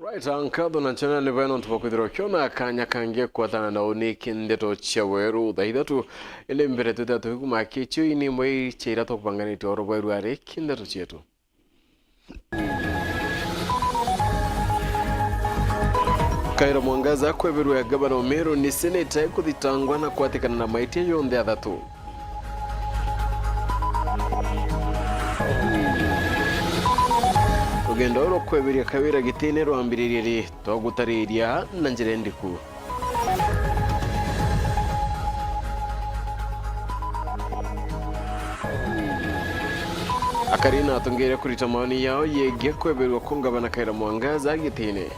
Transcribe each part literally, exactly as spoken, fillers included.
Right, nkatho na nchana ni bwena nontu bwa kwithirwa ukiona kanya kangi kwatana na uniki ndeto cia weru thaa ithatu. Indi mbere twita tuikuma kichio ini imwe cia ira tukubanganite oro bweru ari ki ndeto cietu. Kawira Mwangaza kweberwa gavana wa Meru ni seneta kuthitangwa na kwatikana na maitia yonthe athatu. Rugendo rwa kweberia Kawira gitine rwambiririe ri? Twagutariria na njira indiku. Akari na atongeria kurita maoni yao yegie kweberwa kwa ngavana Kawira Mwangaza gitine.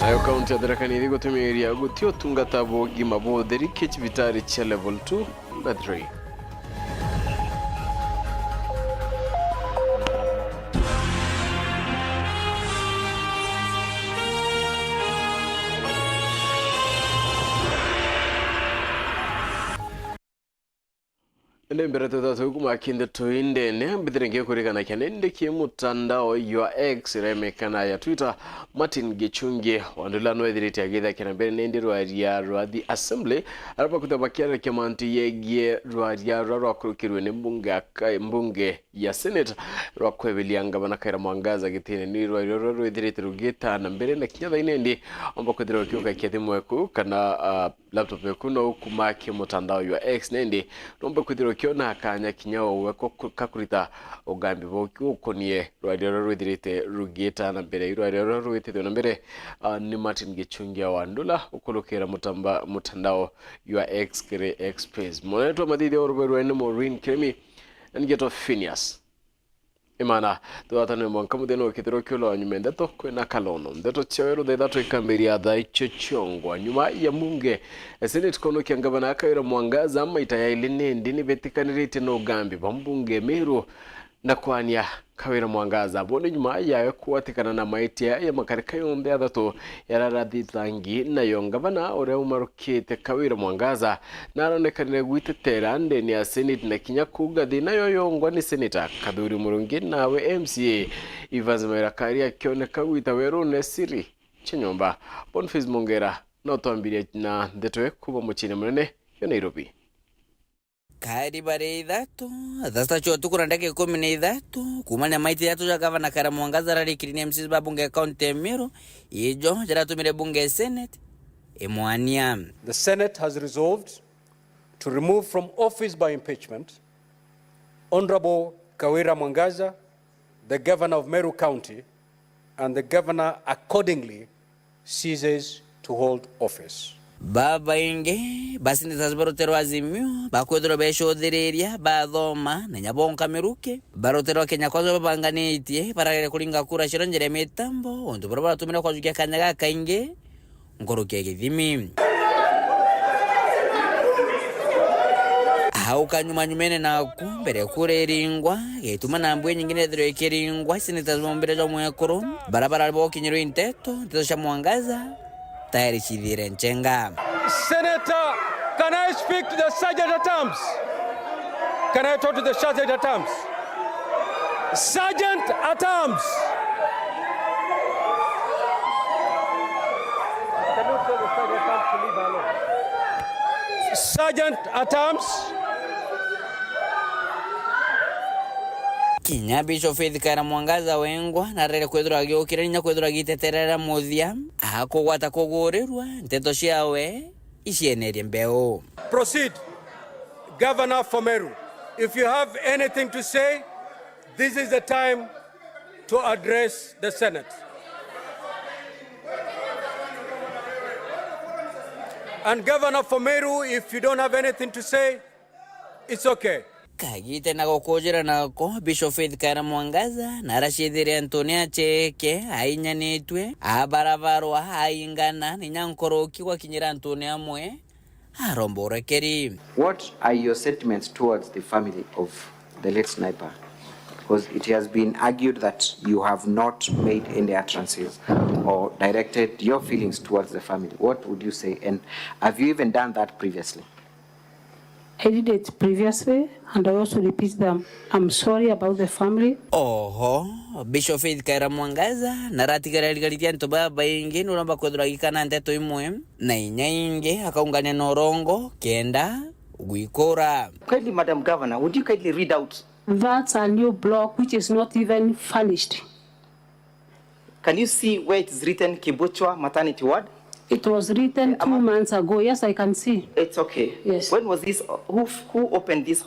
Nayo kaunti ya Tharaka Nithi gutumiria guti utungata bwa ugima bwa utheri ki cibitari cia level two na three. Indi mbere twita tuikuma ki ndeto indene, mbithire ngikurikanakia nindi ki mutandao jwa X, iria imekana ya Twitter, Martin Gichungi wa Ndula nwethirite agithakira mbere nindi rwaria rwa The Assembly, aria bakwithirwa bakiarakia mantu yegie rwaria ruria rwakurukirwe ni mbunge ya ka-, mbunge ya Senate rwa kweberia ngavana Kawira Mwangaza gitine. Ni rwaria ruria rwithirite rugitana mbere na kinya thaa ine indi omba kwithirwa ukiugakia thimu eku kana, ah, laptop eku no ukuma ki mutandao jwa X, nindi nombe kwithirwa ukiona kanya kinya o we ko-, ko-, ka kurita ugambi bwa gukonie rwaria ruria rwithirite rugitana mbere. Rwaria ruria rwitithwe na mbere, ah, ni Martin Gichungi wa Ndula ukurukira mutamba-, mutandao jwa X kiri X Space. Mwanene twa mathithia uruberwe ni Maureen Kirimi, na ngetwa Phineas Imana. Twatane mwanka muthenya ukithirwa kiula wa nyuma ndeto kwina kalono. Ndeto cia weru thaa ithatu ikambiria thaa icio ciongwa. Nyuma ya mbunge, Senate konokia ngavana Kawira Mwangaza maita yaili nindi nibetikanirite na ugambi ba mbunge Meru na kwania Kawira Mwangaza. Bo ni nyuma yawe kwatikana na maitia ya makarika yonthe athatu yaria arathithangi nayo. Ngavana uria umarukite Kawira Mwangaza naronekanire gwitetera ndene ya Senate na kinya kuuga thina yo yongwa ni Seneta Kathuri Murungi nawe M C A Evans Maira Kari akioneka gwita werune siri cia nyomba. Boniface Mongera no twambirie na ndeto e kuuma muciine munene yo Nairobi. Kari bari ithatu, thaa sita cia utuku na ndagika ikumi na ithatu, kuumania maita ithatu ja gavana Kawira Mwangaza ararikiri ni M Cs ba bunge ya kaunti ya Meru, ijo jaratumire bunge ya Senate imwania. The Senate has resolved to remove from office by impeachment Honourable Kawira Mwangaza, the Governor of Meru County, and the Governor accordingly ceases to hold office. Babaingi ba senators baruterwa Azimio bakwithirwa becuthiriria bathoma na inya bonka miruki. Baruterwa Kenya Kwanza babanganitie baragere kuringa kura ciao njira ya mitambo, untu buria buratumire kwajukia kanya gakaingi nkuruki ya githimi. Au kanyumanyumene naku, mbere ya kura iringwa, gituma na mbuya nyingi nethirwe ikiringwa, senators bombire jwa mwekuru, bara barari bokinyirwe inteto, nteto cia Mwangaza, tayari cithire nchenga. Senator, can I speak to the sergeant at arms? Can I talk to the sergeant at arms? Sergeant at arms. Sergeant at arms. Kinya Bishop Faith Kawira Mwangaza wengwa narere kwithirwa agiukira inya kwithirwa agiteterera muthia, akugwata kugurirwa nteto ciawe icienerie mbeu. Proceed, Governor for Meru. If you have anything to say, this is the time to address the Senate. And Governor for Meru, if you don't have anything to say, it's okay. Kagite na gukujira nako, Bishop Faith Kawira Mwangaza naracithire antune aceke ainyanitwe, abarabarwa, aingana, ninya nkuruki gwakinyira antune amwe, aromba urekeri. What are your sentiments towards the family of the late sniper? Because it has been argued that you have not made any utterances or directed your feelings towards the family. What would you say? And have you even done that previously? I did it previously and I also repeat them. I'm sorry about the family. Oho, Bishop Faith Kaira Mwangaza naratigararigarithia antu babaingi nuromba kwithirwa agikana nteto imwe na inya ingi akaungania na urongo kenda gwikura. Kindly, Madam Governor, would you kindly read out? That's a new block which is not even furnished. Can you see where it is written Kibuchwa Maternity Ward? It was written two months ago. Yes, I can see. It's okay. Yes. When was this? Who, who opened this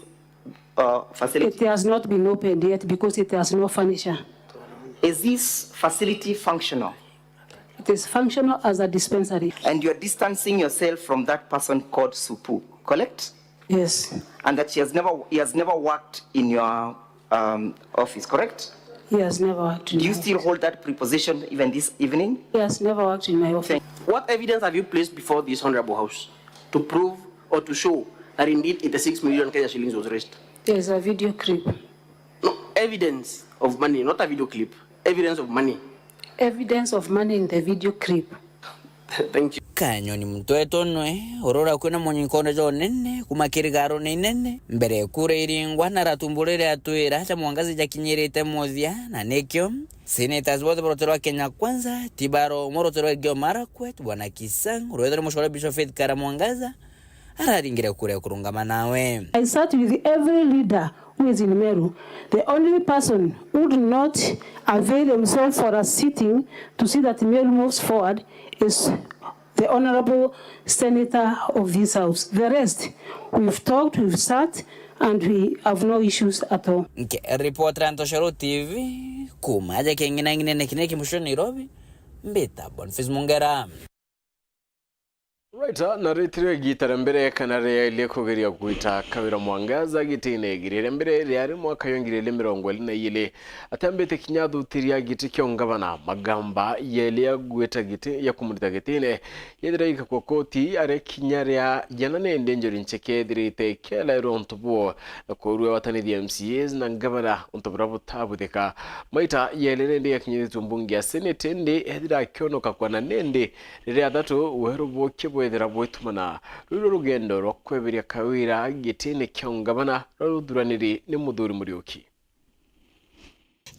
uh, facility? It has not been opened yet because it has no furniture. Is this facility functional? It is functional as a dispensary. And you're distancing yourself from that person called Supu, correct? Yes. And that she has never, he has never worked in your um, office, correct? He has never worked in Do you my still hold that preposition even this evening? He has never worked in my office. What evidence have you placed before this honorable house to prove or to show that indeed eighty-six million Kenya shillings was raised? There is a video clip. No, evidence of money, not a video clip. Evidence of money. Evidence of money in the video clip. Thank you. Kanyoni Mtweto nwe urura kwina munyikonde jonene kuma kirigaro ni nene mbere kura iringwa na ratumburire atwira ja Mwangaza jakinyirite muthia, na nikio senators bothe baroterwa Kenya Kwanza tibaro muroterwa Elgeyo Marakwet, bwana Kisang urwethire mushore Bishop Faith Kaira Mwangaza araringire kura ya kurungama nawe. I sat with every leader who is in Meru. The only person who did not avail himself for a sitting to see that Meru moves forward is the honorable senator of this house. The rest, we've talked, we've sat, and we have no issues at all. Nkiripotera Ntoshoro T V kuma aja keng'inang'inene kinene kimushiro Nairobi, mbita Boniface Mungera. Right, na ritirio igita ria mbere kana riaile kugeria gwita Kawira Mwangaza gitine giri ria mbere riari mwaka yo ngiri igiri mirongo iri na igiri. Atambite kinya athutiria giti kia ungavana, magamba yeli ya gwita giti, ya kumurita gitine yethira ikakwa koti, aria kinya ria jana nende Njuri Ncheke ethirite ikielairwa untu bwo na kurua watanithia M C As na ngavana untu buria butabuthika. Maita yeli nende yakinyithitue mbunge ya Senate, indi ethira akionoka kwana nende riria athatu weru buki bwethira bwitumana. Ruru rugendo rwa kweberia Kawira gitine kia ungavana rwa ruthuraniri ni Muthuri Muriuki.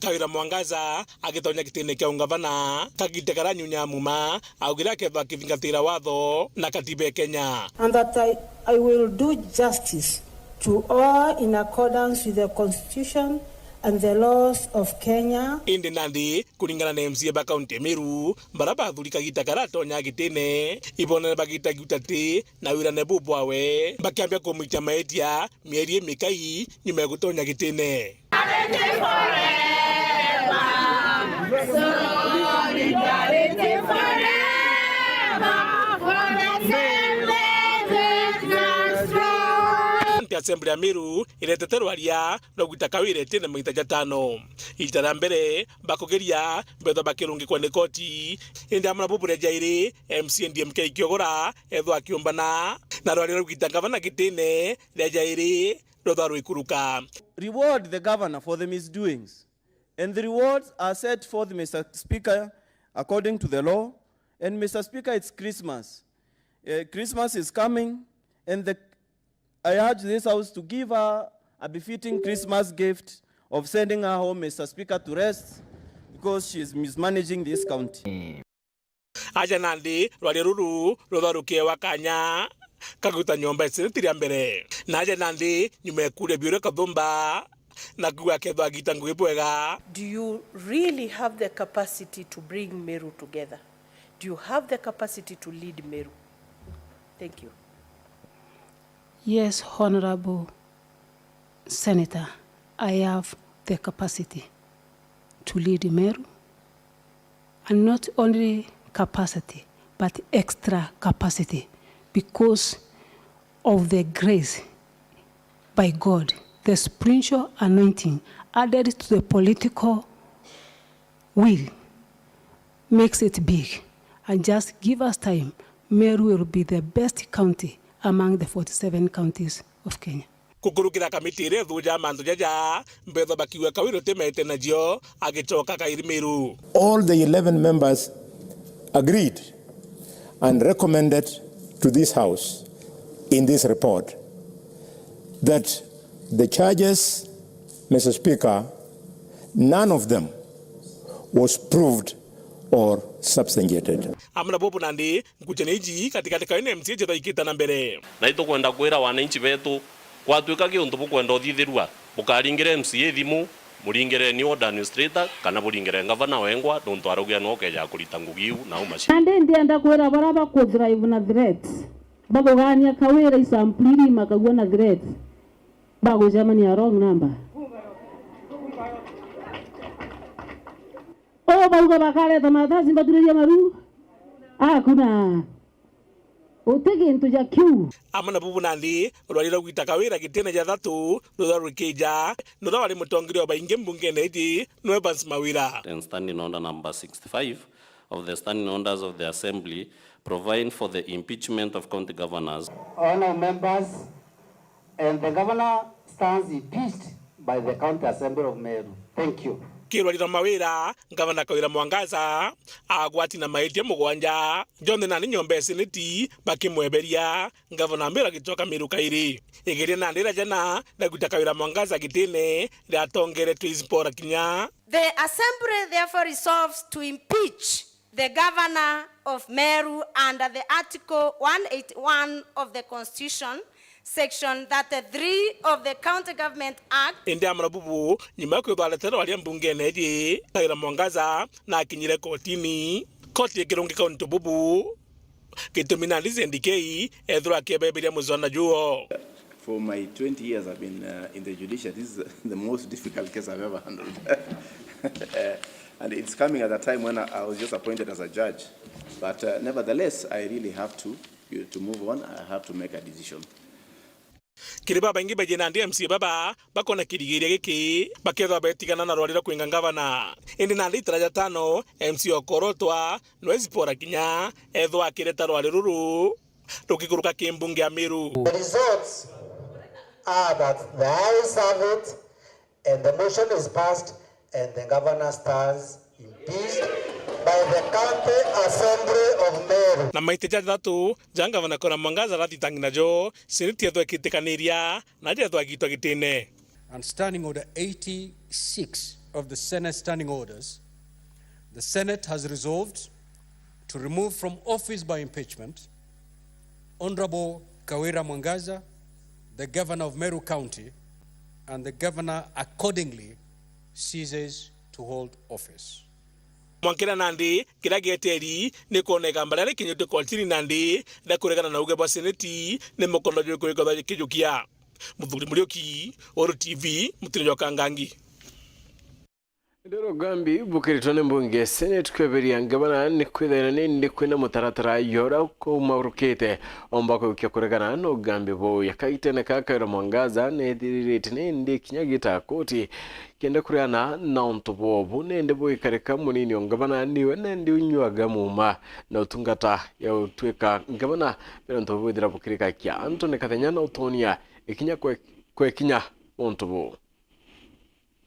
Kawira Mwangaza agitonya gitine kia ungavana, kagite karia nyunya muma augire akethwa akithingatira watho na katiba ya Kenya. And that I, I will do justice to all in accordance with the constitution and the laws of Kenya. Indi nandi, kuringana na M C A ba kaunti ya Meru, bara bathuri kagita karia atonya gitine, ibonere bagita giutati na wirane bu bwawe, bakiambia kumwitia maetia mieri imikai nyuma ya gutonya gitine. County Assembly ya Meru iretete rwaria rwa gwita Kawira itine maita jatano. Ita ria mbere bakugeria, bethwa bakirungikwa ni koti, indi amwe nabo buria jairi, M C A D M K Kiogora ethwa akiumbana na rwaria rwa gwita ngavana gitine ria jairi rwethwa rwikuruka. Reward the governor for the misdoings, and the rewards are set forth, Mister Speaker, according to the law. And Mister Speaker, it's Christmas. Uh, Christmas is coming, and the, I urge this House to give her a befitting Christmas gift of sending her home, Mister Speaker, to rest because she is mismanaging this county. Aja nandi rwaria ruru rutharukie wa kanya kaguta nyomba ya seneti ria mbere. Na aja nandi nyuma ya kuria biuria kathumba na kuga akethwa agita ngugi bwega. Do you really have the capacity to bring Meru together? Do you have the capacity to lead Meru? Thank you. Yes, Honorable Senator, I have the capacity to lead Meru, and not only capacity, but extra capacity because of the grace by God, the spiritual anointing added to the political will makes it big, and just give us time, Meru will be the best county among the forty-seven counties of Kenya. Kukurukira kamiti iria ithuja mantu jaja, mbethwa bakiuga Kawira utimete nacio agicoka kairi Meru. All the eleven members agreed and recommended to this House in this report that the charges, Mister Speaker, none of them was proved or substantiated. Amwe na bubu nandi, nkuchania iji katikati ka ene M C A jithaikite na mbere. Na itukwenda kwira wananchi betu, kwatuika ki untu bukwenda uthithirua, bukaringire M C A thimu, muringireni ward administrator, kana buringire ngavana wengwa, nontu araugia nwe ukeja kurita ngugi iu na umaci. Nandi ndienda kwira baria baku drive na threats, bakugania Kawira isampuli iria imakagua na threats, bagucemania wrong number. O bauga bakareta maratathi mbaturiria maru. Akuna. Uti gintu ja kiu. Amwe na bubu nandi, rwari rwa gwita Kawira gitine ja thatu, rutha rwikija, nutha wari mutongeria o baingi mbungene iji, nwe Evans Mawira. And standing order number sixty-five of the standing orders of the assembly, providing for the impeachment of county governors. Honourable members, and the governor stands impeached by the County Assembly of Meru. Thank you. Kirwari rwa Mawira, Ngavana Kawira Mwangaza agwati na maitia mugwanja, jonthe nandi nyomba ya seneti bakimweberia, Ngavana Mawira agicoka Meru kairi. Igeria nandi ria jana ria gwita Kawira Mwangaza gitine riatongeretwe Zipporah Kinya. The Assembly therefore resolves to impeach the Governor of Meru under the Article one eighty-one of the Constitution, Section thirty-three of the County Government Act. Indi amwe na bubu, nyuma ya kwithwa areterwa aria mbungene iji, Kawira Mwangaza na akinyire kotini. Koti ikirungika untu bubu, gitumi nandi Zendi K ethirwa akiebeberia mucwana juo. For my twenty years I've been, uh, in the judiciary, this is the most difficult case I've ever handled. Uh, and it's coming at a time when I, I was just appointed as a judge. But, uh, nevertheless, I really have to, you, to move on. I have to make a decision. Kiri babaingi baiji nandi M C A baba bakona kirigiria giki, bakethwa betigana na rwari rwa kwinga ngavana. Indi nandi itara ja tano, M C A okorotwa, nwe Zipporah Kinya, ethwa akireta rwari ruru rukikuruka ki mbunge ya Meru. The results are that the ayes have it and the motion is passed and the governor stands impeached by the County Assembly of Meru. Na maita jathatu ja Ngavana Kawira Mwangaza arathitangi najo, seneti ethwa ikitikaniria na jethwa agitwa gitine. And Standing Order eighty-six of the Senate Standing Orders, the Senate has resolved to remove from office by impeachment Honourable Kawira Mwangaza, the Governor of Meru County, and the Governor accordingly ceases to hold office. Mwankira nandi, kiria gieteri ni kwona igamba riria rikinyitue kotini nandi ria kuregana na uge bwa seneti ni mukondo juriku rikothwa kijukia. Muthuri Muriuki, Uru T V, Mutino jwa Kangangi. Indi rugambi bukiritwe ni mbunge ya Senate kweberia ngavana ni kwithaira nindi kwina mutaratara yora kumaurukite omba kuikia kuregana na ugambi buu. Yakaitene ka Kawira Mwangaza nethirite nindi kinya gita koti kenda kuregana na untu bobu, nindi buikarika munini o ngavana niwe nindi unyuaga muma na utungata ya utwika ngavana, bira untu bwithira bukirika kia antu ni kathenya na utonia ikinya kwe-, kwekinya untu buu.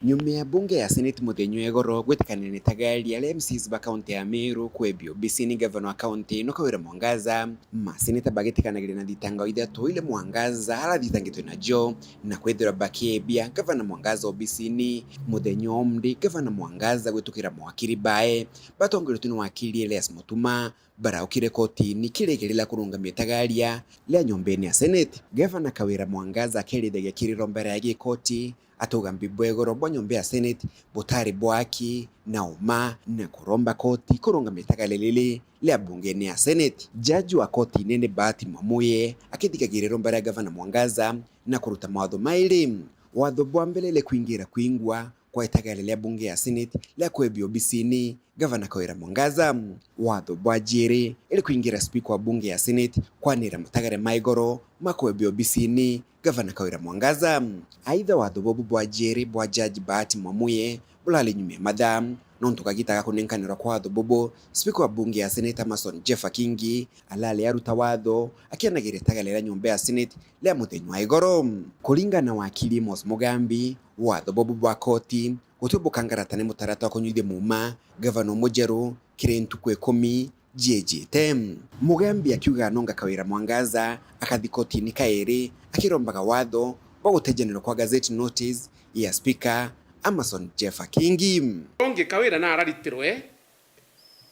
Nyuma ya mbunge ya Senate muthenya wa igoro gwitikania na itagaria ria M Cs ba kaunti ya Meru kwebia obisini, gavana wa kaunti ino Kawira Mwangaza, maseneta bagitikanagiria na thitangao ithatu iria Mwangaza arathitangitwe najo na kwithirwa bakiebia gavana Mwangaza obisini. Muthenya umwe, gavana Mwangaza gwitukira mawakiri bae batongoretwe ni wakiri Elias Mutuma baraukire kotini kiri igeria ria kurungamia itagaria ria nyombene ya Senate. Gavana Kawira Mwangaza akerithagia kiri romba ria gikoti ati ugambi bwa igoro bwa nyomba ya Senate butari bwa aki na uma, na kuromba koti kurungamia itagaria riri ria bungene ya Senate. Jaji wa koti inene Bahati Mwamuye akithikagiria romba ria gavana Mwangaza na kuruta mawatho mairi. Watho bwa mbere ri kuingira kwingwa kwa itagaria ria bunge ya Senate ria kwebia obisini gavana Kawira Mwangaza. Watho bwa jiiri iri kuingira spika wa bunge ya Senate kwanira matagaria ma igoro ma kwebia obisini gavana Kawira Mwangaza. Aitha watho bubu bwa jiiri bwa Jaji Bahati Mwamuye burari nyuma ya mathaa, nontu kagita ga kunenkanirwa kwa watho bubu, spika wa bunge ya Senate Amason Jeffer Kingi arari aruta watho akianagiria itagaria ria nyomba ya Senate ria muthenya wa igoro. Kuringana na wakili Amos Mugambi, watho bubu bwa koti gutio bukangarata ni mutarata wa kunyuithia muuma gavana umujeru kiri ntuku ikumi jiijite. Mugambi akiuga anonga Kawira Mwangaza akathi kotini kairi akirombaga watho bwa gutejanirwa kwa gazette notice ya Speaker Amason Jeffer Kingi. Ungi Kawira nararitirwe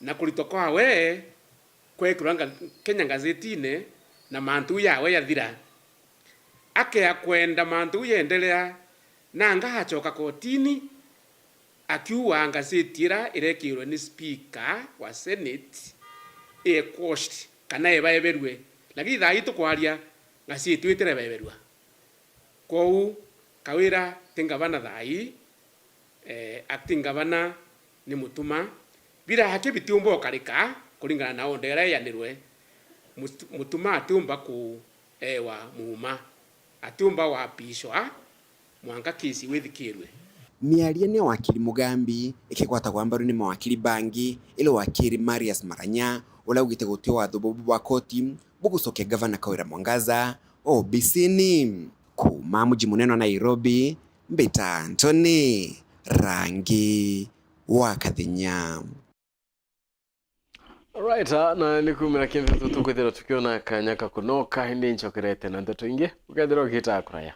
na kuritwa kwawe kwekirwa nga-, Kenya ngazetine na mantu yawe yathira. Akea kwenda mantu yendelea, nanga acoka kotini, akiuga ngazeti ira irekirwe ni speaker wa Senate i quashed kana ibaeberue, lakini thaa ii tukwaria ngazeti itirebeberua. Kwou Kawira ti ngavana thaa ii, eh, acting governor ni Mutuma. Bira haki bitiumba ukarika kuringana na order iria ianirwe. Mut-, Mutuma atiumba kuewa muuma, atiumba wapishwa mwanka kesi withikirwe. Miario ni wakili Mugambi ikigwatagwa mbaru ni mawakili bangi, ila wakili Marius Maranya, uria augite guti watho bubu bwa koti bugucokia gavana Kawira Mwangaza obisini. Kuuma muji munene wa Nairobi, mbita Anthony Rangi wa Kathinya. Alright, ah, na ni kumira kintu tu tukwithirwa tukiona kanya ka kunoka, indi ncokerete na ndeto ingi, ukethirwa ugitaa kuraya.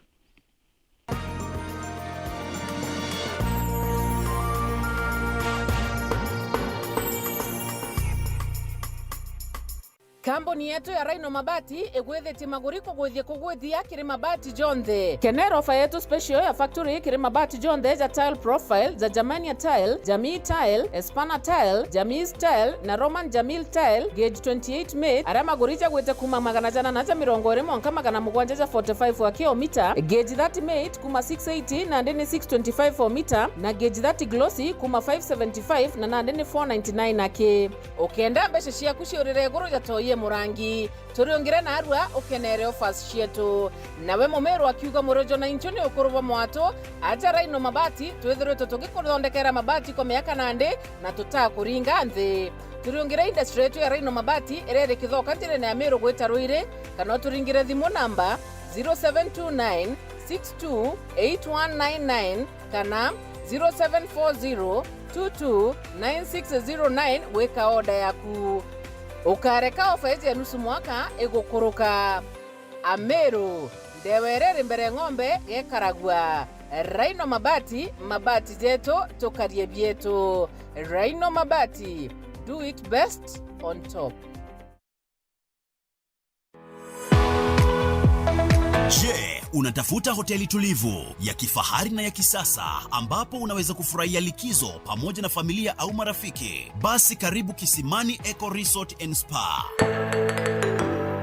Kambuni yetu ya Rhino Mabati igwithitie maguri kugwithia kugwithia kiri mabati jonthe. Kenera ofa yetu special ya factory kiri mabati jonthe ja tile profile, ja Germania tile, Jamii tile, Espana tile, Jamii tile na Roman Jamil tile, gauge twenty-eight mate, aria maguri jagwite kuma magana jana na ja mirongo iri mwanka magana mugwanja ja forty-five wa kilomita, gauge thirty mate kuma six eighty nandi ni six twenty-five o mita, na gauge thirty glossy kuma five seventy-five na nandi ni four ninety-nine aki. Ukenda mbeca ciaku ciurire iguru ja toi e murangi, turiungire narua ukenere offers cietu. Nawe mumiru akiuga murijo na inchu ni ukuru bwa mwatu, aja Rhino Mabati, twithiritwe tugikuthondekera mabati kwa miaka nandi na tutakuringa nthi. Turiungire industry yetu ya Rhino Mabati iria iri Kithoka njirene ya Miru gwita Ruiri, kana uturingire thimu namba zero seven two nine six two eight one nine nine kana zero seven four zero two two nine six zero nine gwika order yaku. Ukareka ofa iji ya nusu mwaka igukuruka. Ameru, ndewa iria iri mbere ng'ombe gekaragua. Rhino Mabati, mabati jetu, tukarie bietu. Rhino Mabati, do it best on top. Je, unatafuta hoteli tulivu, ya kifahari na ya kisasa ambapo unaweza kufurahia likizo pamoja na familia au marafiki? Basi karibu Kisimani Eco Resort and Spa.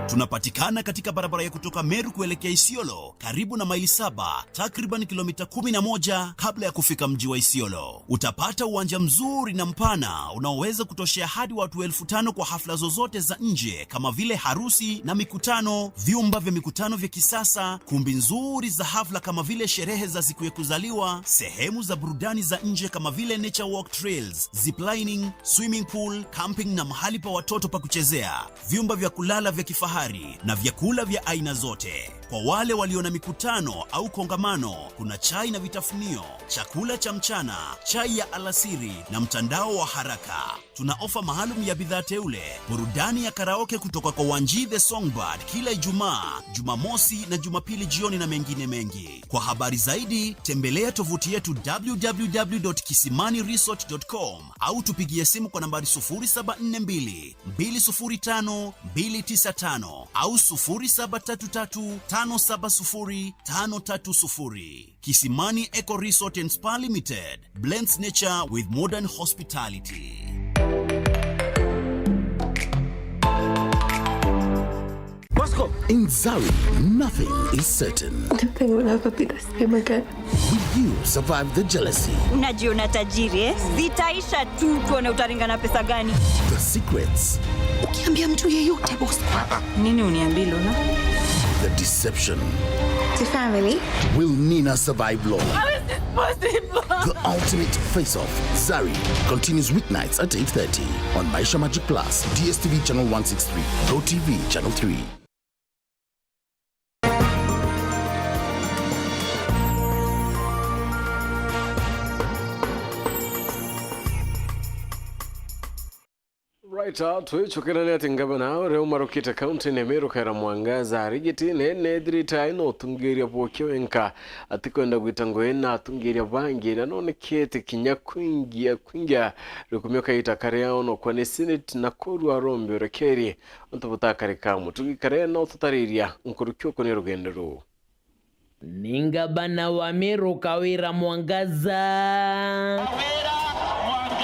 Tunapatikana katika barabara ya kutoka Meru kuelekea Isiolo, karibu na Maili Saba, takriban kilomita kumi na moja kabla ya kufika mji wa Isiolo. Utapata uwanja mzuri na mpana unaoweza kutoshea hadi watu elfu tano kwa hafla zozote za nje kama vile harusi na mikutano, vyumba vya mikutano vya kisasa, kumbi nzuri za hafla kama vile sherehe za siku ya kuzaliwa, sehemu za burudani za nje kama vile nature walk trails, ziplining, swimming pool, camping na mahali pa watoto pa kuchezea, vyumba vya kulala vya kifahari na vyakula vya aina zote. Kwa wale walio na mikutano au kongamano, kuna chai na vitafunio, chakula cha mchana, chai ya alasiri na mtandao wa haraka. Tuna ofa maalum ya bidhaa teule, burudani ya karaoke kutoka kwa Wanji the Songbird kila Ijumaa, Jumamosi na Jumapili jioni na mengine mengi. Kwa habari zaidi, tembelea tovuti yetu w w w dot kisimani resort dot com au tupigie simu kwa nambari sufuri saba nne mbili, mbili sufuri tano, mbili tisa tano au sufuri saba tatu tatu, tano saba sufuri, tano tatu sufuri. Kisimani Eco Resort and Spa Limited blends nature with modern hospitality. Bosco! In Zari, nothing is certain. Nothing will ever be the same again. Will you survive the jealousy? Unajiona tajiri, eh? Zitaisha tu, tuone utaringa na pesa gani. The secrets. Ukiambia mtu yeyote, boss. Nini uniambie, Luna? The deception. The family. Will Nina survive Lola? How is this possible? The ultimate face-off. Zari continues weeknights at eight thirty on Maisha Magic Plus, D S T V channel one six three, Go T V channel three. Ita twicukirane ati ngavana uria umarukite kaunti-ini ya Meru Kawira Mwangaza arigitine nethirite aina utungiria bwokie wenka, atikwenda gwita ngugi na atungiria bangi, na nonekete kinya kwingia kwingia rukumio kaita karia onokwa ni Senate na kurua rombe urekeri untu butakarika. Mutugi Kare no tutariria nkuruki ukonia rugendo ruu. Ni ngavana wa Meru Kawira Mwangaza. Kawira Mwangaza.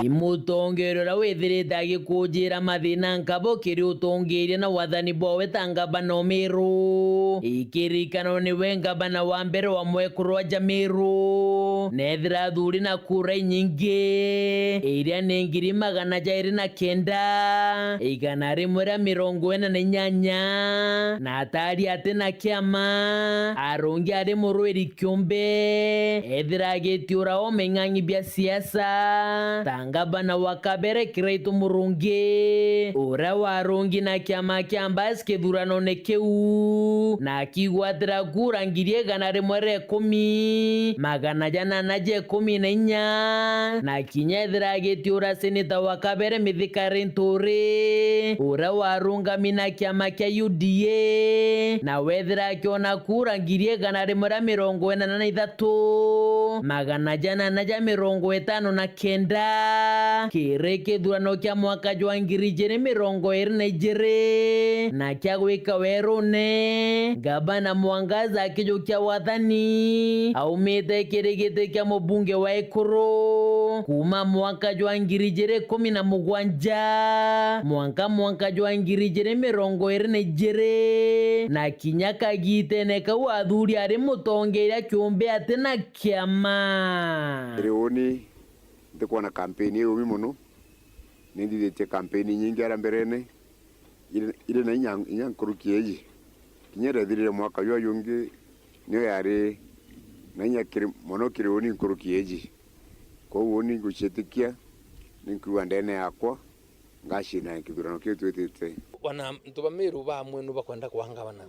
I mutongeria uria withirite agikujira mathina nkabo kiri utongeria na wathani bwawe ta ngavana o Meru. Ikiririkano niwe ngavana wa mbere wa mwekurwa ja Meru. Nethira athuri na kura inyingi, iria ni ngiri magana jairi na kenda, igana rimwe ria mirongo ina na inyanya, na atari ati na kiama, arungi ari murwiri kiumbe, ethira agitiura o meng'ang'i bia siasa, ta ngavana wa kabere Kiraitu Murungi, uria warungi na kiama kia Mbas kithuranone kiu, na akigwatira kura ngiri igana rimwe ria ikumi, magana janana ja ikumi na inya, na kinya ethira agitiura seneta wa kabere Mithika Linturi, uria warungami na kiama kia U D A, na wethira akiona kura ngiri igana rimwe ria mirongo inana na ithatu, magana janana ja mirongo itano na kenda, kiri kithurano kia mwaka jwa ngiri ijiri mirongo iri na ijiri, na kia gwika werune, ngavana Mwangaza akijukia wathani, aumite kiri giti kia mubunge wa Ikuru, kuuma mwaka jwa ngiri ijiri ikumi na mugwanja, mwanka mwaka jwa ngiri ijiri mirongo iri na ijiri, na kinya kagitene kau athuri ari mutongeria kiumbe ati na kiama. Kiri uni, ntikwona kampeni ii umi mono. Ni nthithitie kampeni inyingi aria mberene, iri, iri na inya, inya nkuruki iji. Kinya irethirire mwaka juu jungi, niyo yari na inya kiri, mono kiri uni nkuruki iji. Kwou uni nguciitikia, ni nkuigua ndene yakwa, ngacinda kithurano kiu twitite. Wana antu ba Meru bamwe nu bakwenda kwa ngavana.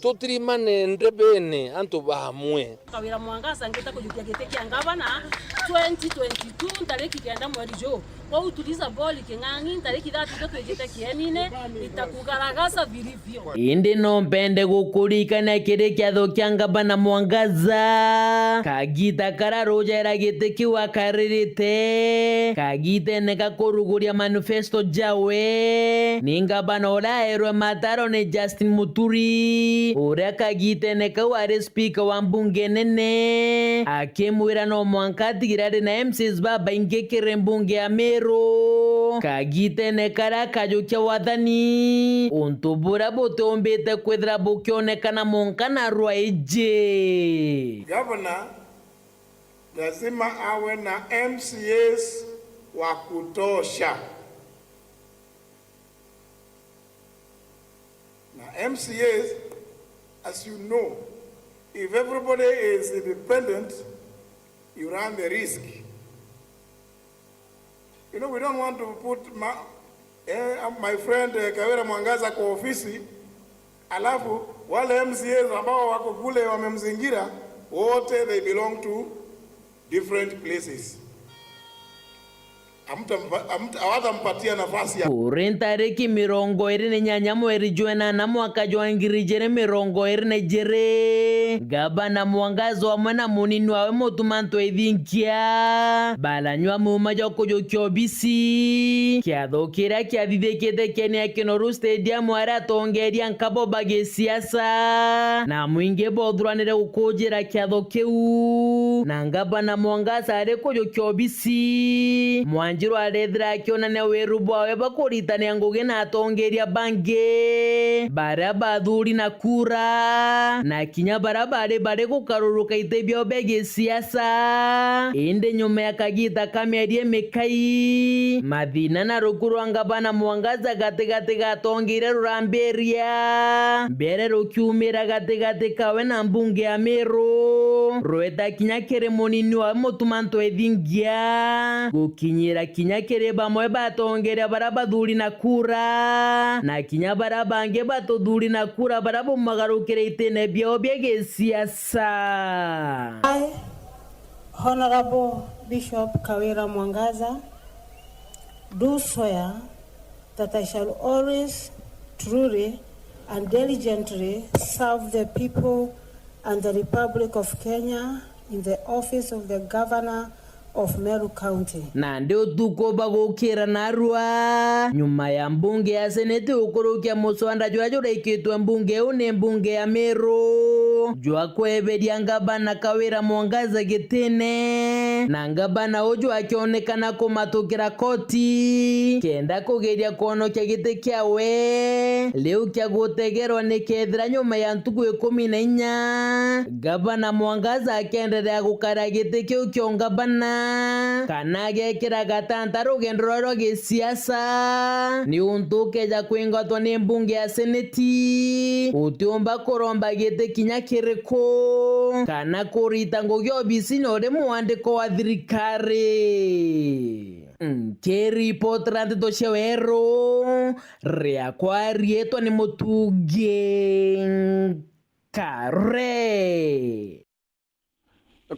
Tutirimane ndebene antu bamwe. Kawira Mwangaza ngita kujukia giti kia ngavana twenty twenty-two, ntariki kenda mweri juu. Kwou tuliza boli King'ang'i, ntariki thirty-two twijite kienine, nitakugaragaza vilivyo. Indi no mpende gukuririkania kiri kiatho kia ngavana Mwangaza, kagita karia rujaira giti kiu akaririte, kagitene ga kuruguria manifesto jawe, ni ngavana uria aerwe mataro ni Justin Muturi, uria kagitene kau ari spika wa mbunge nene, akimwira no mwanka atigire ari na M Cs babaingi kiri mbunge ya Meru. Kagitene karia akajukia wathani, untu buria butiumbite kwithira bukionekana mwanka na rwa iji. Governor lazima awe na M C As wa kutosha. Na M C As, as you know, if everybody is independent, you run the risk. You know, we don't want to put ma, eh, my friend, eh, Kawira Mwangaza kwa ofisi, alafu wale M C As ambao wako kule wamemzingira, wote they belong to different places. Hamtampa-, hamta-, hawatampatia nafasi ya. Kuri ntariki mirongo iri na inyanya mweri jwa inana mwaka jwa ngiri ijiri mirongo iri na ijiri, ngavana Mwangaza amwe na munini wawe Mutuma Ntwethingia baranyua muuma jwa kujukia obisi. Kiatho kiria kiathithikite kieni ya Kinoru Stadium, aria atongeria nkabo ba gisiasa na mwingi bothuranire gukujira kiatho kiu, na ngavana Mwangaza ari kujukia obisi. Mwanjiru arethira akionania wiru bwawe bwa kuritania ngugi na atongeria bangi, baria bathuri na kura, na kinya baria bari bari gukaruruka iti biao bia gisiasa. Indi nyuma ya kagita ka mieri imikai, mathina na ruku rwa ngavana Mwangaza gatigati gatongeire rurambiria, mbere rukiumira gatigati kawe na mbunge ya Meru, rweta kinya kiri munini wawe Mutuma Ntwethingia, gukinyira kinya kiri bamwe batongeria baria bathuri na kura, na kinya baria bangi batuthuri na kura baria bumagarukire itine biao bia gisiasa. I, Honorable Bishop Kawira Mwangaza, Do swear that I shall always, truly, and diligently serve the people and the Republic of Kenya in the office of the Governor of Meru County. Nandi utuku bagukira narua nyuma ya mbunge ya seneti gukurukia muswanda juria jurikitwe mbunge iu ni mbunge ya Meru jwa kweberia ngavana Kawira Mwangaza gitine, na ngavana uju akionekana kumatukira koti kenda kugeria kwonokia giti kiawe riu kia gutegerwa, nikethira nyuma ya ntuku ikumi na inya ngavana Mwangaza akeenderea gukara giti kiu kia ungavana kana agekira gatanta rugendo rwawe rwa gisiasa, niuntu ukeja kwingatwa ni mbunge ya seneti utiumba kuromba giti kinya kiriku kana kurita ngugi obisine uri mwandiko wa thirikari. Nkiripotera ndeto cia Weru, riakwa riitwa ni Mutungi Kare.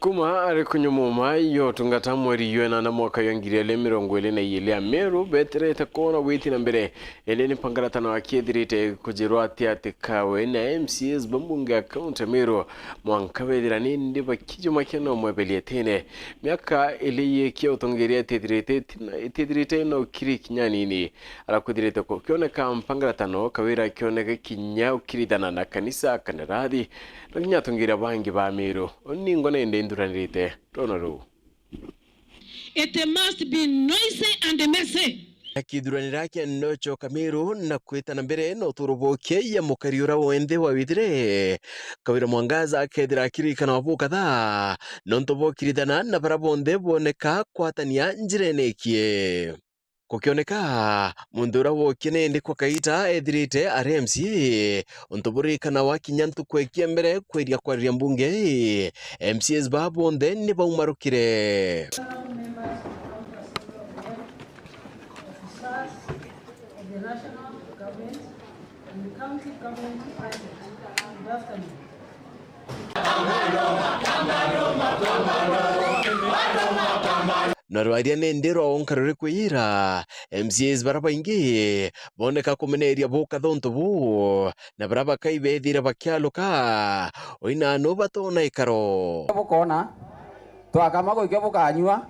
Kuma ari kunyumuma yo tungata mweri jwa enana mwaka jwa ngiri igiri mirongo iri na ijiri, Ameru beterete kwona gwiti na mbere, indi ni mpangaratano akiethirite kujirwa ati ati kawe na M C As ba mbunge ya kaunti ya Meru mwanka bethira nindi bakijumakia no mwebelia tene. Miaka ili yikia utongeria itethirite itina-, itethirite no kiri kinya nini. Arakwithirite kukioneka mpangaratano, Kawira akioneka kinya ukirithana na kanisa, kanarathi, na kinya atongeria bangi ba Meru. Uni ningwa nende nthuranirite rona ruu. It must be noisy and messy. Akithuranira kieno kio Kamiru na kwita na mbere na uturo bukiaia mukari uria wonthe wawithire, Kawira Mwangaza akethira akiririkana wa bukatha nontu bokirithana na bara bonthe boneka kwatania njirene ikie. Gukioneka muntu uria wokie nindi kwa kaita ethirite ari M C A, untu burikana wa kinya ntuku ikia mbere kweria kwariria mbunge, M C As ba bonthe ni baumarukire. Na rwaria nindi rwa unka ruri kwiyira, M C As bara baingi boneka kumeneria bukatha untu buu, na bara bakai bethire bakialuka, oina nu batona ikaro. Bukona, twakama guikia bukanyua,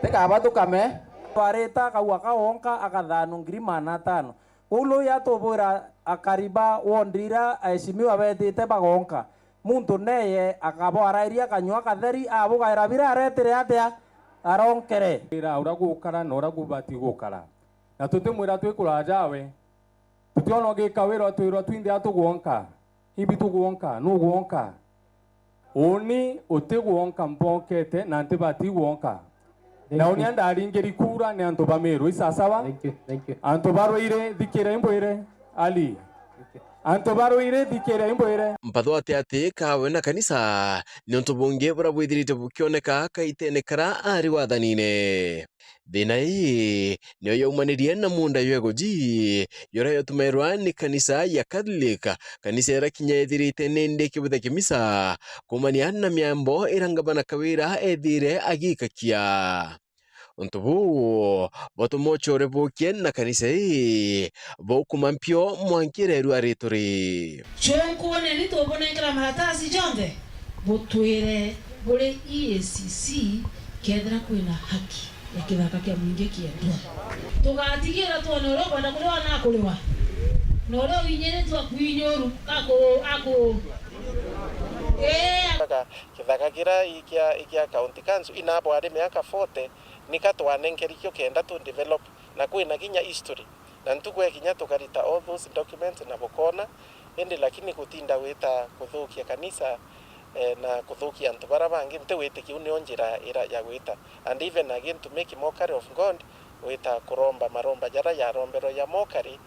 tikaba tukame. Twarita akauga ka wonka akathanu ngiri magana atano. Uu nuuya atubwira akari ba wondi iria aheshimiwa beetite bagonka. Muntu neeye akabwarairia akanyua katheri, abugaira bira aretire atia? Aronkere. Wira uria gukara na uria gubati gukara. Na tutimwira twi kuraja awe. Tutiona ugika wira twirwa twinthe atugwonka. Imbi tugwonka, nugwonka. Uni utigwonka, mbokete na ntibati gwonka. Thank Na uni you. Andaringiri kura ni antu ba Meru, isasawa? Thank you, thank you. Antu barwire, thikira imbwire, Ali. Thank you. Antu barwire, thikira imbwire. Mpatho ati ati kawe na kanisa ni untu bungi buria bwithirite bukioneka kaitene kara ari wathanine. Thina ii niyo yaumanirie na muunda jwa Egoji, juria jwatumairwa ni kanisa ya Catholic, kanisa iria kinya ithirite nindi ikibutha kimisa, kuumania na miambo iria ngavana Kawira ethire agikakia. Untu buu butuma ucore bukie na kanisa ii bukuma mpio mwanki ireerua rituri. Chunkuoneni tubunenkera maratasi jonthe, butwire buri E A C C kethira kwina haki ya kithaka kia mwingi kiendwa. Tugatigira twone uria ukwenda kuriwa na akuriwa, na uria uinyiritue akuinyuru, aku-, aku-, ee. Kithaka kiria ikia, ikia county council, inabo ari miaka forty, nika twanenkeri kio kenda tu develop, na kwina kinya history. Na ntuku ekinya tukarita all those documents na bukona, indi lakini gutinda gwita kuthukia kanisa, eh, na kuthukia antu bara bangi, nti witikia u nio njira ira ya gwita. And even again to make mockery of God, gwita kuromba maromba jara yaromberwa ya mockery,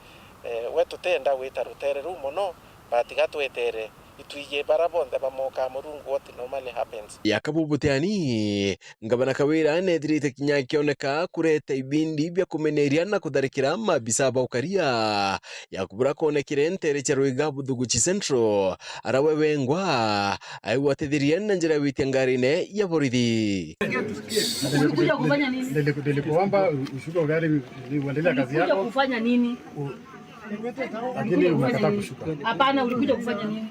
eh, we tutenda gwita rutere ruu mono, but gatwetere Itwiji bara bonthe bamokaa Murungu what normally happens. Yaka bubuteani, Ngavana Kawira neethirite kinya akioneka kureta ibindi bia kumeneria na kutharikira maabisa ba ukaria. Yakubu rakonekire nteere cia Ruiga Buthuguchi Central, ara we wengwa aigwatithirie na njira ya gwitia ngarine ya borithi. Ulikuja kufanya nini? Niliku-, nilikuomba ushuke gari, uendelee kazi yako. Ulikuja kufanya nini? U-, lakini umekataa kushuka. Hapana, ulikuja kufanya nini?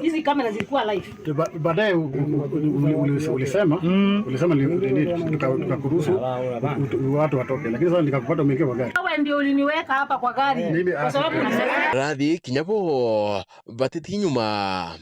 Hizi kamera zilikuwa live. Ba-, baadaye u-, u-, u-, uli-, uli-, ulisema, ulisema ni, ni, ni, tuka-, tukakuruhusu u-, u-, watu watoke. Lakini sasa nikakupata umeingia kwa gari. Wewe ndio uliniweka hapa kwa gari. Mimi, kwa sababu ulisema. Rathi kinya bo batiti nyuma.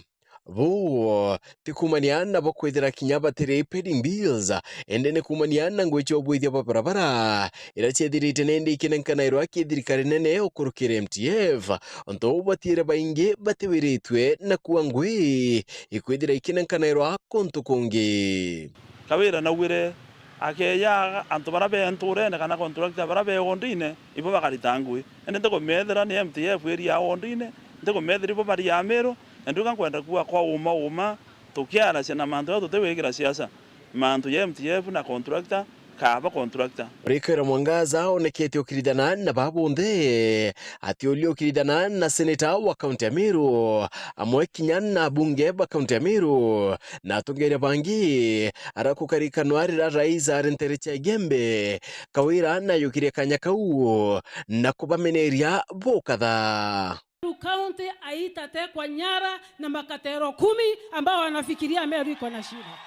Buu ti kuumania nabo kwithira kinya batiri pending bills, indi ni kuumania na ngugi cia ubwithia bwa barabara iria ciethirite nindi ikinenkanairwa ki thirikari nene ukurukira M T F, untu uu batiire baingi batiwiritwe na kuua ngugi ikwithira ikinenkanairwa kuntu kungi. Kawira naugire akeeja antu baria be ntuurene kana contractor baria be uundine, ibo bakarita ngugi. Indi ntikumeethira ni M T F iria uundine, ntikumeethira ibo baria Amiru, na ndiuga nkwenda kuuga kwa uuma uuma, tukiaracia na mantu jau tutigwikira siasa, mantu ja M T F na contractor, kaaba contractor. Kawira Mwangaza onekete ukirithana na baa bonthe, atiuria ukirithana na seneta wa kaunti ya Meru, amwe kinya na abunge ba kaunti ya Meru, na atongeria bangi, ara kukarikanwa riria rais ari nteere cia Igembe, Kawira nayukirie kanya kau na kubameneria bukatha. Meru County haitatekwa nyara na makatero kumi ambao wanafikiria Meru iko na shida.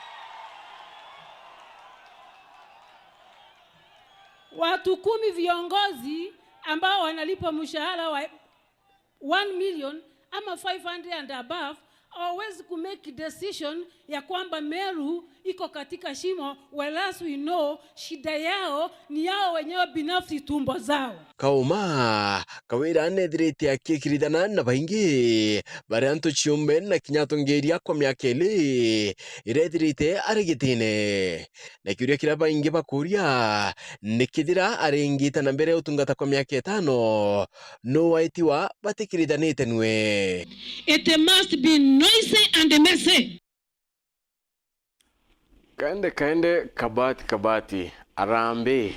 Watu kumi viongozi ambao wanalipwa mshahara wa one million ama five hundred and above, hawawezi ku make decision ya kwamba Meru iko katika shimo, whereas we know shida yao ni yao wenyewe binafsi, tumbo zao. Kauma, Kawira nethirite akikirithana na baingi, baria antu ciumbe na kinya atongeria kwa miaka ili iria ethirite ari gitine. Na kiuria kiria baingi bakuria, ni kethira aringita na mbere ya utungata kwa miaka itano, nuu waitiwa batikirithanite nwe? It must be noisy and messy. Kaende, kaende, kabati, kabati, arambi.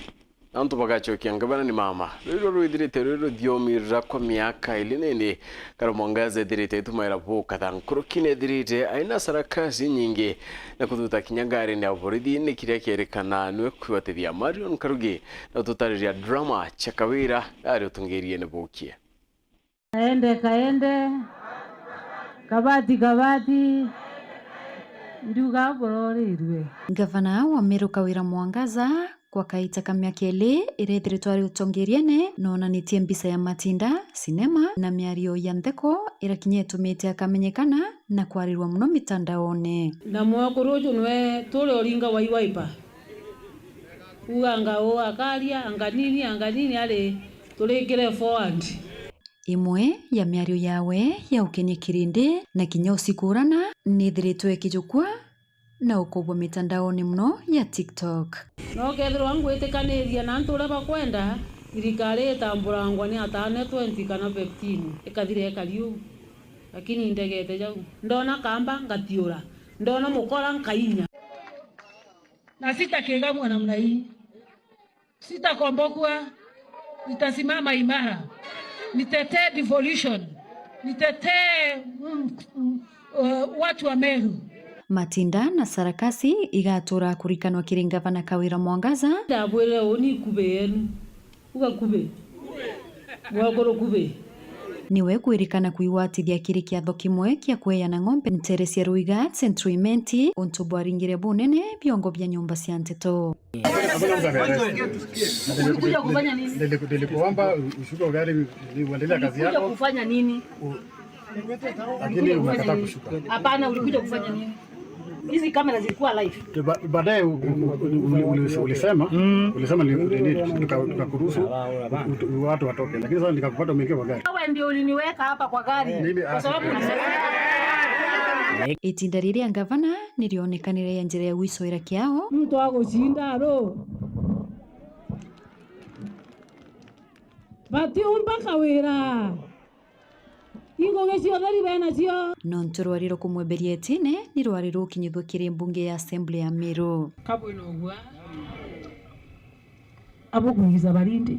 Antu bagacokia ngavana ni mama. Rwiro rwithirite rwi ruthiomi rwa kwa miaka ili nini, Kawira Mwangaza ethirite aitumaira bukatha nkuruki nethirite aina sarakasi inyingi na kuthuta kinya ngarine ya borithi ni kiria kierikana nwe kwigwatithia. Marion Karugi na ututariria drama cia Kawira ari utungirie ni bukie. Kaende, kaende. Kabati, kabati. Ndiuga burorirue. Ngavana wa Meru Kawira Mwangaza, kwa kaita ka miaka ili iria ethiritwe ari utongeriene, noonanitie mbica ya matinda, sinema, na miario ya ntheko iria kinya itumite akamenyekana na kwarirwa mono mitandaone. Na mwekuru uju nwe turi uringa wa Wiper. Uganga uu akaria, anga nini, anga nini, ari turikire forward. Imwe ya miario yawe ya ukenia kirindi na kinya ucikurana niithiritwe ikijukua na ukubwa mitandaone mono ya TikTok. Na ukethirwa ngwitikaniria na antu uria bakwenda, thirikari itamburangwa ni ataane twenty kana fifteen, ikathira ikari uu. Lakini indegete jau. Ndona kamba, ngatiura. Ndona mukora, nkainya. Na sitakigamwa namna hii. Sitakombokwa, nitasimama imara. Nitetee devolution. Nitetee, mm, mm, uh, watu wa Meru. Matinda na sarakasi igatura kurikanwa kiri ngavana Kawira Mwangaza. Ndabwire uu ni ikube yenu. Uga kube. Mwekuru kube. Niwe kwirikana kwigwatithia kiri kiatho kimwe kia kweana ng'ombe ntere cia Ruiga Central Imenti, untu bwaringire bunene biongo bia nyomba cia nteto. Hakuna mtu amearrest. Ulikuja kufanya nini? Niliku-, nilikuomba u-, ushuke gari, uendelee kazi yako. Ulikuja kufanya nini? U-, lakini umekataa kushuka. Hapana, ulikuja kufanya nini? Hizi kamera zilikuwa live. Ba-, baadaye u-, u-, u-, uli-, uli-, ulisema, ulisema ni, ni, ni, tuka-, tukakuruhusu u-, u-, watu watoke. Lakini sasa nikakupata umeingia kwa gari. Wewe ndio uliniweka hapa kwa gari. Mimi, kwa sababu ulisema. Itinda riria ngavana nirionekanire ya njira ya gwicwira kiao. Muntu agucinda ru. Batiumba Kawira. Ingugi cia utheri benacio. Nontu rwari rwa kumweberia itine ni rwari rukinyithua kiri mbunge ya Assembly ya Meru. Kabwina ugua. Abukuigiza barindi.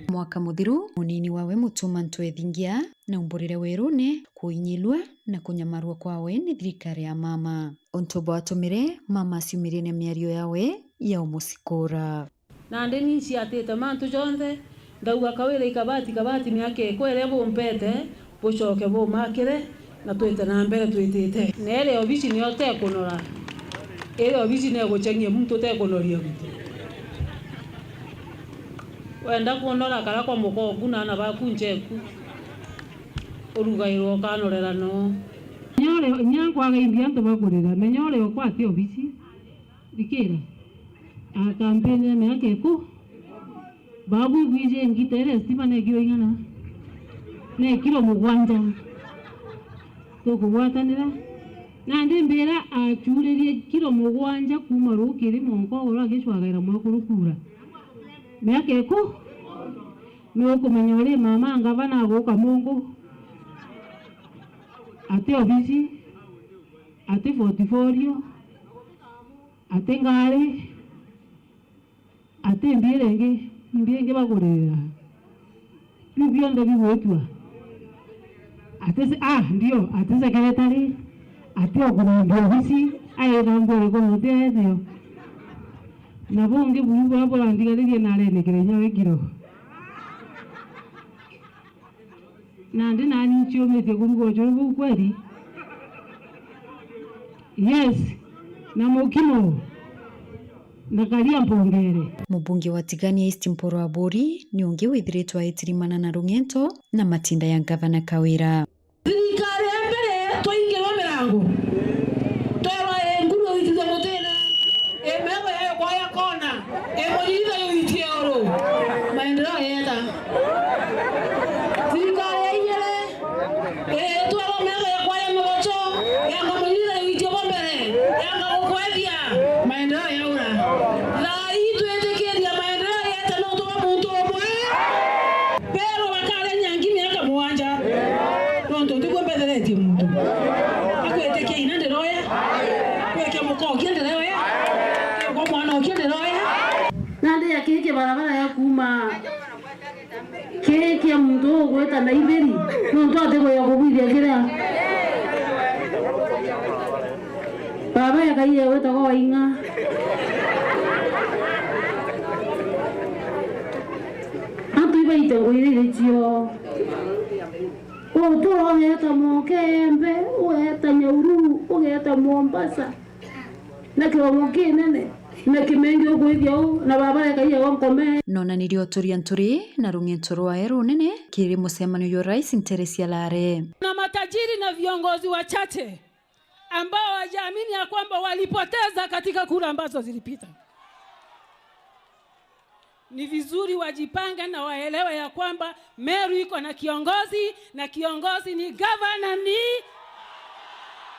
Mwaka muthiru, munini wawe Mutuma Ntwethingia naumburire werune kuinyilua na kunyamarua kwawe ni thirikari ya mama. Untu bwatumire mama aciumirie na miario yawe ya umucikura. Nandi ni nciatite mantu jonthe, ndauga, Kawira i kabati, kabati miaka ikwa iria bumpete, bucoke bumakire, na twite na mbere twitite. Na iria obisi nio tekunora, iria obisi neguchengia muntu utekunoria muntu. Wenda kunora kara kwa mukoku na ana baku ncheku, urugairwa ukanorera no. Menya uria, nya nkwaga imbi antu bakurira, menya uria ukwa ati obisi. Thikira. A kampeni ya miaka iku. Babu igwije ngita iria stima ne kiro ing'ana? Ne kiro mugwanja. Tukugwatanira. Nandi mbira achuririe kiro mugwanja kuuma rukiri mwanka ugoro agicwagaira mwekuru kuura. Miaka iku. Ni ukumenya uri mama ngavana aguka mungu. Ati obisi. Ati portfolio. Ati ngari. Ati mbi iria ingi, imbi ingi baguririra. Biu bionthe bigwitwa. Ati se-, ah, ndio, ati secretary, ati okurambia obisi, aira nguo iriku guti ethio. Na bungi buru buria burandigaririe narenikire inya wikiro. Nandi nani nchiumitie kuruga ucuru buu kweri? Yes. Na mukimo. Na karia mpongere. Mubunge wa Tigania East Mpuru Aburi ni ungi withiritwe aitirimana na rung'ento na matinda ya Ngavana Kawira. Thirikari ya mbere twaingirwa mirango. Twerwa, "Ii nguru uitithia mutine, ii metho yayo kwaya kona, ii munyitha yuitie uru." Maendeleo yeeta. Thirikari ya iere, ii twerwa metho ya kwaya migocho, yanga munyitha yuitie bo mbere, yanga gukwethia. Maendeleo yaura. Thaa ii twitikiria maendeleo yeeta nontu bwa muntu umwe. Pero bakaria nyangi miaka mugwanja. Nontu ntiguo mbetheretie muntu. Akwitikia ina ndiroya. Kwikia muka ukia ndiroya. Kwa mwana ukia ndiroya. Nandi ya kiki barabara ya kuuma kiki ya muntu ugwita na itheri. Nontu ati kuya kugwithia kiria. Baba ya Ngai egwitagwa Waing'a. Antu ibaite ngwiriri cio. Utura ugeeta Mokembe, ugeeta Nyahururu, ugeeta Mombasa. Na kiromo kinene, na kimengi ukwithia u, na baba ya Ngai ewa nkome. Nonanirie uturia nturi na rung'ento rwae runene kiri mucemanio jwa Rais ntere cia Lare. Na matajiri na viongozi wachache ambao hawajaamini ya kwamba walipoteza katika kura ambazo zilipita. Ni vizuri wajipange na waelewe ya kwamba Meru iko na kiongozi, na kiongozi ni gavana, ni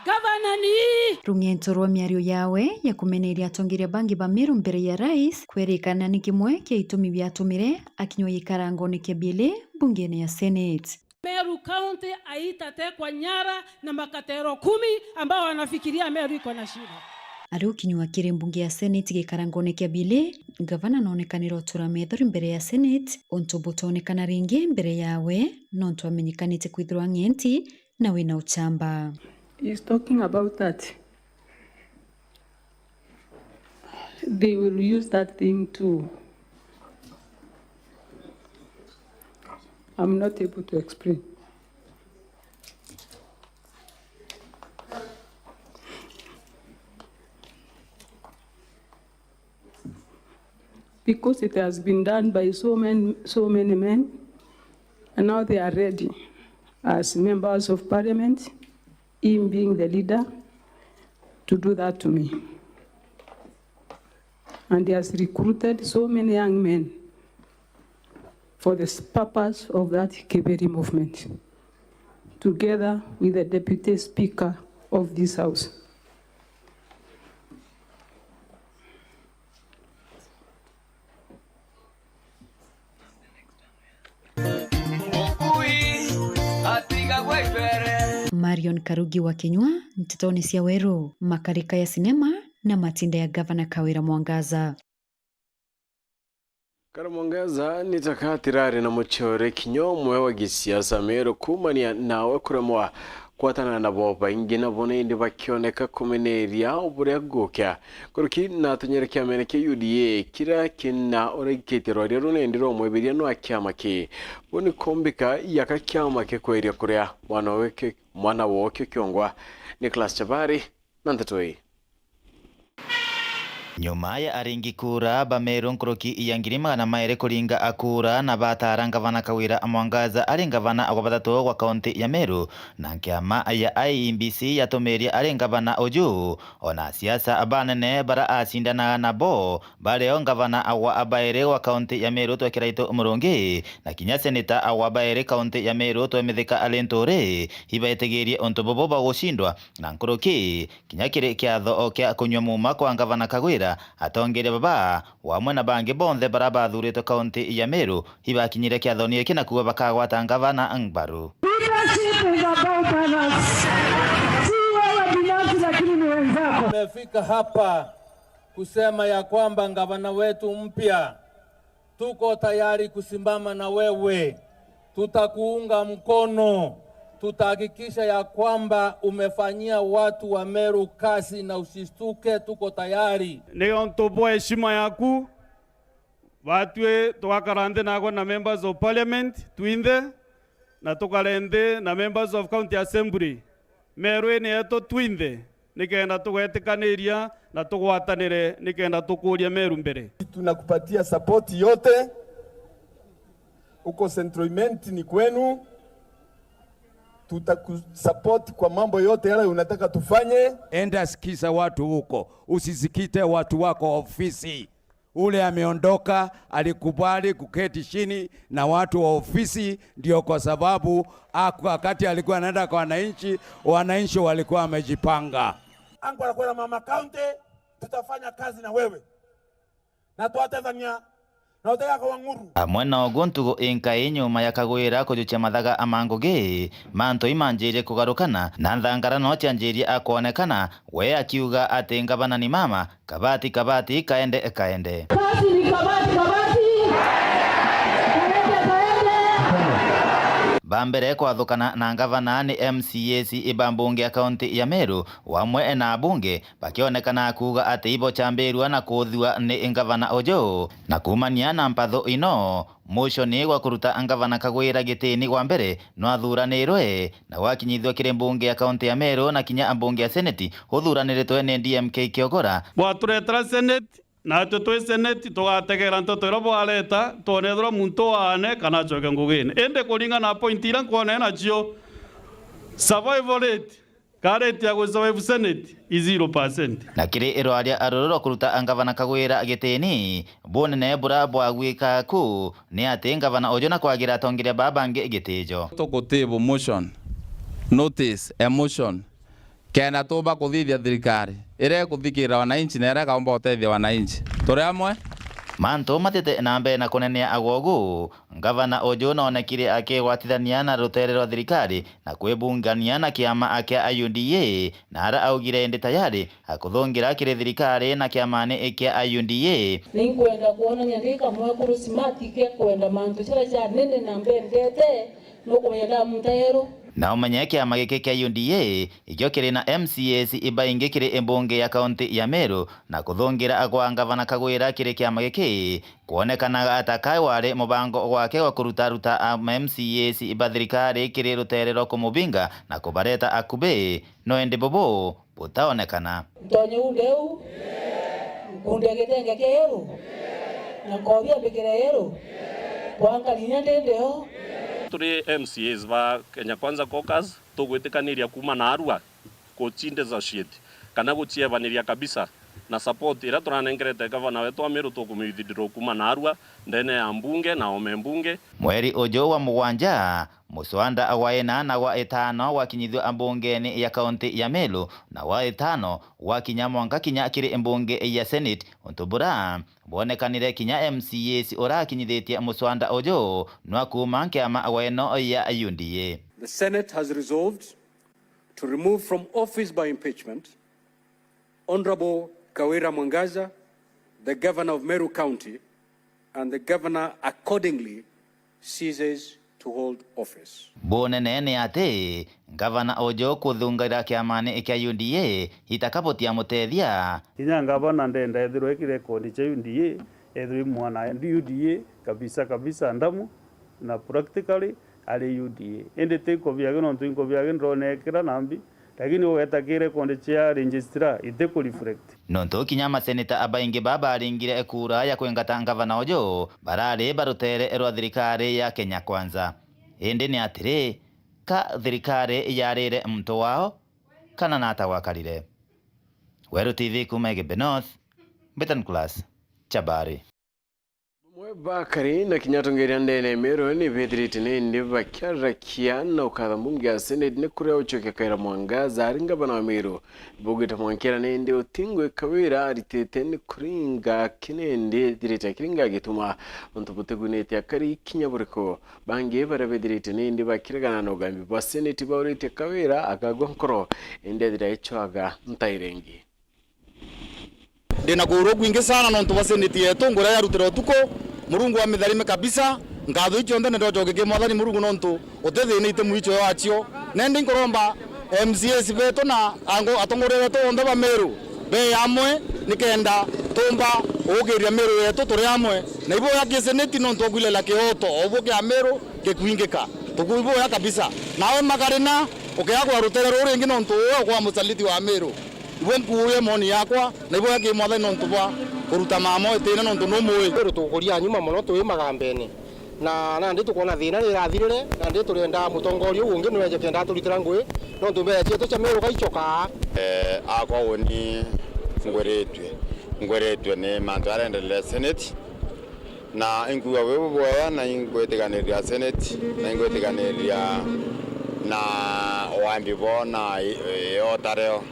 gavana ni. Rung'ento rwa miario yawe ya kumeneria atongeria bangi ba Meru mbere ya Rais kwerikana ni kimwe kia itumi biatumire akinywa gikarangone kia biili mbungene ya Senate. Meru County haitatekwa nyara na makatero kumi ambao wanafikiria Meru iko na shida. Ari ukinyua kiri mbunge ya Senate gikarangone kia biili, gavana noonekanire utura methori mbere ya Senate, untu butoonekana ringi mbere yawe, nontu amenyekanite kwithirwa ng'enti na wina uchamba. He's talking about that. They will use that thing too. I'm not able to explain. Because it has been done by so many, so many men, and now they are ready as members of parliament, him being the leader, to do that to me. And he has recruited so many young men for the s-, purpose of that Kiberi movement, together with the deputy speaker of this house. Marion Karugi wa Kinyua, ntetone cia Weru, makarika ya sinema na matinda ya Gavana Kawira Mwangaza. Kara Mwangaza ni taka atirari na mucore kinya umwe wa gisiasa Meru kuumania nawe kuremwa kwatana nabo baingi nabo nindi bakioneka kumeneria o buria gukia. Nkuruki na atunyere kiamene kia U D A kiria kina uragikitie rwaria runendi rwa mweberia nwa kiama ki. Buni kumbika yaka kiama kikweria kuria mwana weke, mwana wokio kiongwa. Nicholas Chabari na nteto ii. Nyuma ya aringi kura ba Meru nkuruki ya ngiri magana mairi kuringa kura na batara ngavana Kawira Mwangaza ari ngavana wa bathatu gwa kaunti ya Meru, na nkiama ya I E B C yatumiria ari ngavana uju, ona asiasa banene bara acindanaga nabo, bario ngavana wa bairi gwa kaunti ya Meru Twe Kiraitu Murungi, na kinya seneta wa bairi kaunti ya Meru Twe Mithika Linturi, ibaitigirie untu bubu bwa gucindwa, na nkuruki kinya kiri kiatho kia kunyua muuma kwa ngavana Kagwira, atongeria baba, wamwe na bangi bonthe bara bathuritwe kaunti ya Meru, ibakinyire kiathoni giki na kuuga bakagwata ngavana mbaru. Leadership is about others. Si wewe binafsi, lakini ni wenzako. Tumefika hapa kusema ya kwamba gavana wetu mpya, tuko tayari kusimama na wewe. Tutakuunga mkono. Tutahakikisha ya kwamba umefanyia watu wa Meru kazi na usistuke, tuko tayari. Ni untu bwa heshima yaku, batwi tugakara nthi nago na members of parliament twinthe, na tukare nthi na members of county assembly. Meru ii ni yetu twinthe, nikenda tugetikaniria na tugwatanire, nikenda tukuria Meru mbere. Tunakupatia support yote. Uko Central Imenti ni kwenu. Tutakusupport kwa mambo yote yale unataka tufanye. Enda sikiza watu huko, usisikite watu wako ofisi. Ule ameondoka, alikubali kuketi chini na watu wa ofisi, ndio kwa sababu aku-, wakati alikuwa anaenda kwa wananchi, wananchi walikuwa wamejipanga. Angu anakwenda Mama County, tutafanya kazi na wewe. Na twatethania, na utegakwa ng'uru. Amwe na ugu ntugu inkai nyuma ya Kagwira kujukia mathaga ma ngugi, mantu imanjirie kugarukana, na nthangara no cianjirie akwonekana, we akiuga ati ngavana ni mama, kabati, kabati, kaende, kaende. Kazi ni kabati, kabati. Kaende, kaende. Ba mbere kwathukana na ngavana ni M C As iba mbunge ya kaunti ya Meru, wamwe na abunge, bakionekana kuuga ati ibo chambirua na kuuthua ni ngavana uju, na kuumania na mpatho ino, muchoni gwa kuruta ngavana Kagwira gitini gwa mbere, no athuranirwe na gwakinyithua kiri mbunge ya kaunti ya Meru na kinya mbunge ya seneti uthuraniritwe ni D M K Kiogora. Bwaturetera seneti, natwe twi seneti tugategera nteto iria bwareta, twonethirwa muntu waane kana acoke ngugine. Indi kuringana na point iria nkwonene nacio, survival rate, ka rate ya gwisurvive senate i zero percent. Na kiri irwaria ruru rwa kuruta ngavana Kagwira gitini, bunene bura bwagwika ku ni ati ngavana uju na kwagira atongeria baa bangi gitijo. Tugutibu motion, notice, a motion, kenda tuumba kuthithia thirikari iria ikuthikirira wananchi na iria ikaumba gutethia wananchi. Turi amwe? Mantu mathiite na mbere na kunenea agwogu, ngavana uju noonekire akigwatithania na rutere rwa thirikari na kwibungania na kiama kia U D A, na ara augire indi tayari akuthungira kiri thirikari na kiamani kia U D A. Ninkwenda kwonania ndi kamwekuru smart ke kwenda mantu jaria janene na mbendete, nukumenya ndamunta yeru. Na umenye kiama giki kia U D A ikio kiri na M C As ibaingi kiri mbunge ya kaunti ya Meru, na kuthungira gwa ngavana Kagwira kiri kiama giki kwonekanaga ta kai wari mubango gwake wa kurutaruta a M C As ba thirikari kiri rutere rwa kumubinga na kubareta akubi, no indi bubu butaonekana. Ntonye u ndeu, nkunde gitenge kia yeru, na nkobia mbikire yeru, kwankaninya ndi ndeo. Turi M C As ba Kenya Kwanza Caucus, tugwitikaniria kuuma naarua gucindissociate kana guciebaniria kabisa na support iria turanengerete gavana wetu wa Meru, tukumiwithdraw kuuma naarua ndene ya mbunge na ome mbunge. Mweri uju wa mugwanja, muswanda wa ina na wa itano gwakinyithua mbungeni ya kaunti ya Meru, na wa itano gwakinya mwanka kinya kiri mbunge ya Senate, untu bura bwonekanire kinya M C As urakinyithitie muswanda uju nwa kuuma nkiama wa ino ya U D A. The Senate has resolved to remove from office by impeachment Honorable Kawira Mwangaza, the Governor of Meru County, and the Governor accordingly ceases to hold office. Bunene ni ati, Ngavana uju kuthungaira kiamani kia U D A itakabutia mutethia. Kinya ngavana ndenda ethirwe ki record cia U D A, ethirwe i mwana U D A kabisa kabisa, ndamu na practically ari U D A. Indi ti nkobi yake, nontu i nkobi yake ndona ekira nambi, lakini ugeta ki record cia registrar iti ku reflect. Nontu kinya maseneta abaingi baba baringire kura ya kwingata ngavana uju, barari ba rutere rwa thirikari ya Kenya Kwanza. Indi ni atiri, ka thirikari yarire muntu wao, kana nata gwakarire? Weru T V kuuma Igembe North, Mbitan Class, Chabari. Bamwe bakari na kinya atongeria ndene ya Meru ni bethirite nindi bakiarakia na ukatha mbunge ya Senate ni kuria ucokia Kawira Mwangaza ari ngavana wa Meru. Baugite mwankira nindi utingwi Kawira aritite ni kuringa kinindi ethirite akiringa agituma untu butigwinite akari kinya buriku. Bangi baria bethirite nindi bakiregana na ugambi bwa Senate bauritie Kawira akagwa nkoro, indi ethira ecwaga ntaire ingi. Ndina kuurwa kwingi sana nontu bwa seneti yetu nguria yarutire utuku. Murungu amitharime kabisa. Nkatho icio nthe ni ndocokia ki Mwathani Murungu nontu utithinite mwicho wacio. Nendi nkuromba M C As betu na ango-, atongoria betu onthe ba Meru be amwe nikenda tumba uukiria Meru yetu turi amwe. Na ibo ya ki seneti nontu okwilela kioto obu kia Meru gikwingika. Tukuiboya kabisa. Nawe Magarina, ukeagwa rutere ruu ringi nontu uwe ukwa musaliti wa Meru. Ibo nkuuya moni yakwa, na ibo ya ki Mwathani nontu bwa kuruta mamo itine nontu numui. Meru tukuria nyuma mono twi magambene. Na nandi tukwona thina ni irathirire, nandi turenda mutongoria uu ungi nweje kenda aturitira ngui, nontu mbeca cietu cia Meru gaicokaa. Eh, akwa uni ngwiritue, ngwiritue ni mantu arendelea Senate. Na inkuuga bwi bubwega, na ingwitikaniria Senate, na ingwitikaniria na wambi bo na i-, iota rio.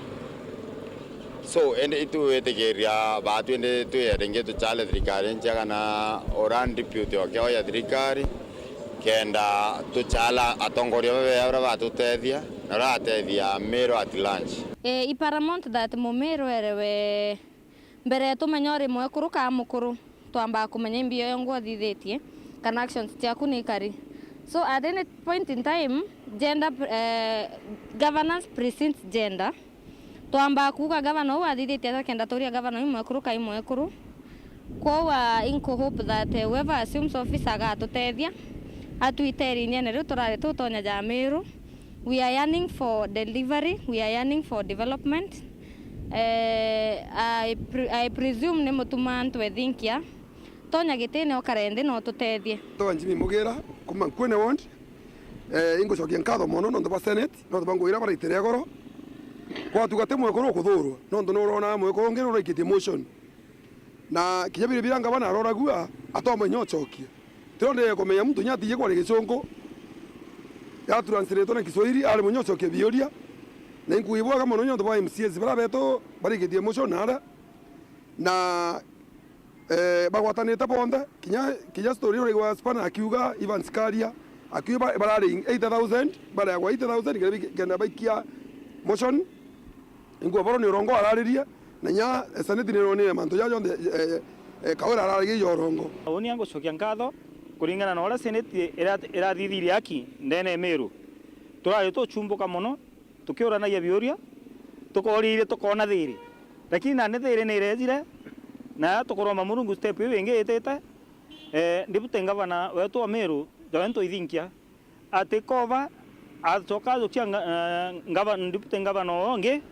So, indi itwitikiria baatu indi twi ringi tuchale thirikari nchega na ura deputy oke oya thirikari, kenda tuchala atongoria babea uria batutethia na uria atethia Meru at large. Eh, i paramount that Mumiru erewe mbere tumenye uri mwekuru kaa mukuru, twambaa kumenya imbio yongwa uthithitie, kana actions ciaku ni ikari. So at any point in time, gender, eh, governance precedes gender. Twambaa kuuga gavana uu athithitie atia kenda turia gavana uu mwekuru kai mwekuru. Kwou, ah, inkuhope that, eh, whoever assumes office agatutethia, atwite irinyene riu turari tutonya ja Meru. We are yearning for delivery, we are yearning for development. Eh, I pre-, I presume ni mutuma antu ethinkia. Tonya gitine ukare nthi na ututethie. Twa Jimmy Mugira, kuma Nkwene ward. Eh, ingucokia nkatho mono nontu bwa Senate, nontu bwa ngugi iria baraitire igoro. Kwatuga ti mwekuru ukuthurwa, nontu ni urona mwekuru ungi ni uraikitie motion. Na kinya biria bira ngavana aroragua, atomba inya ucokia. Tiro ndire kumenya muntu inya atiji kwaria gicungu, ya translate na Kiswahili, ari munya ucokia biuria. Na inkuibwaga mono nontu bwa M C As bara betu barikitie motion aria. Na, eh, bagwatanite bonthe, kinya, kinya story uraigua Spana akiuga Evans Karia, akiuga ba-, barari eighty thousand, bareagwa eighty thousand, kenda baikia motion. Ingua boro ni urongo araririe, na nya, eh, Senate ni ironire mantu jaja jonthe, eh, eh, Kawira araririe ja urongo. Uni angucokia nkatho kuringana na uria Senate ira-, irathithirie aki ndene ya Meru. Turari tuchumbuka mono, tukiuranagia biuria, tukoririe tukoona thiiri. Lakini nandi thiiri ni irejire, na tukuromba Murungu step iu ingi itite, eh, Deputy Governor wetu wa Meru, Joe Ntoithinkia, atikova acoka ajukia nga-, eh, ngava-, Deputy Governor uu ungi,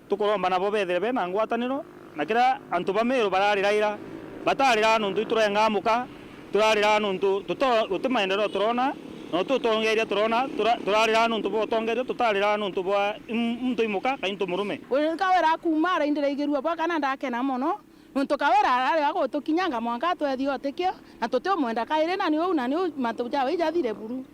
tukuromba nabo bethire bena ngwataniro, na kiria antu ba Meru barariraira, batariraga nontu iturengaa muka, turariraga nontu tuto-, guti maendeleo turona, na guti utongeria turona, tura-, turariraga nontu bwa utongeria, tutariraga nontu bwa im-, muntu imuka, kai ntu murume. Uyu Kawira akuuma araindira igirua bwa kana ndakena mono, nontu Kawira ararega gutukinyanga mwanka atwethia utikio, na tutiumwenda kairi, na ni uu, na ni uu mantu jawe ijathire buru.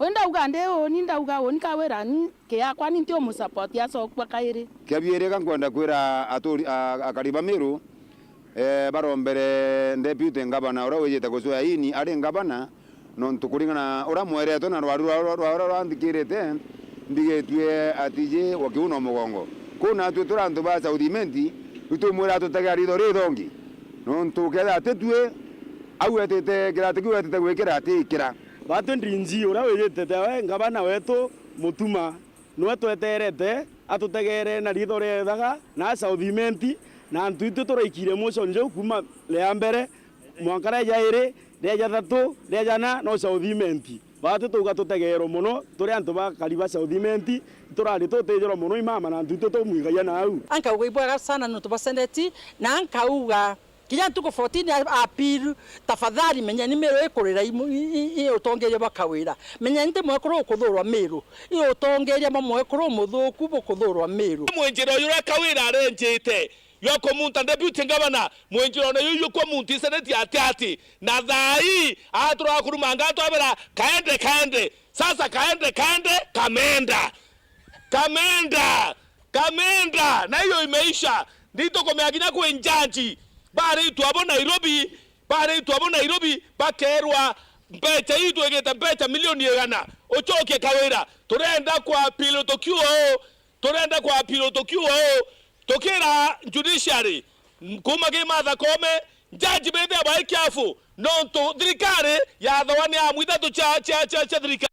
Uu ndauga ndi uu, ni ndauga uu, ni Kawira, ni kiakwa, ni ntiumusupport acokua kairi. Kia biiri, ka nkwenda kwira aturi, a-, akari ba Meru, eh, barombere Deputy Ngavana uria wijite gucwea ini ari ngavana, nontu kuringana na uria mweretwe na rwaru rwa, rwa, rwa, rwa, rwanthikirite, Mbigitue atiji wa kiuno mugongo. Kuu natwi turi antu ba South Imenti, riu tumwira atutegea ritho rithongi. Nontu kethira atitui, au etite kiratu kiu etite gwikira atikira. Batwi Ndinji, uria wijite tawe ngavana wetu Mutuma, niwe tweterete atutegere na ritho riethaga na South Imenti, na antu itu turaikire motion jau kuuma ria mbere mwanka ria jairi, ria jathatu, ria jana no South Imenti. Batwi tuuga tutegeerwe mono, turi antu bakari ba South Imenti, turari tutijirwa mono i mama na antu itu tumwigagia nau. Ankauga ibwega sana nontu bwa seneti, na ankauga kinya ntuku fourteen a-, appeal, tafadhali menyeni Miru ikurira i, i, i, i utongeria bwa Kawira. Menyeni nti mwekuru ukuthurwa Miru, i utongeria bwa mwekuru muthuku bukuthurwa Miru. Mwinjiro uyu uria Kawira arenjite, jwa kumunta deputy governor, mwinjirone juju jwa kumunta seneti ati ati. Na thaa ii, aturaga kurumanga atwabera, "Kaende, kaende." Sasa kaende, kaende, kamenda. Kamenda. Kamenda. Na hiyo imeisha. Nditukumea kinya kwi njaji. Baritwa abo Nairobi, baritwa abo Nairobi, bakerwa, "Mbecha ii twigite mbecha milioni igana. Ucokie Kawira." Turenda kwa appeal tukiuga uu. Turenda kwa appeal tukiuga uu, tukira judiciary, kuuma ki Martha Koome, njaji bethia bai careful, nontu thirikari yathawa ni amu ithatu cia, cia, cia, cia thirikari.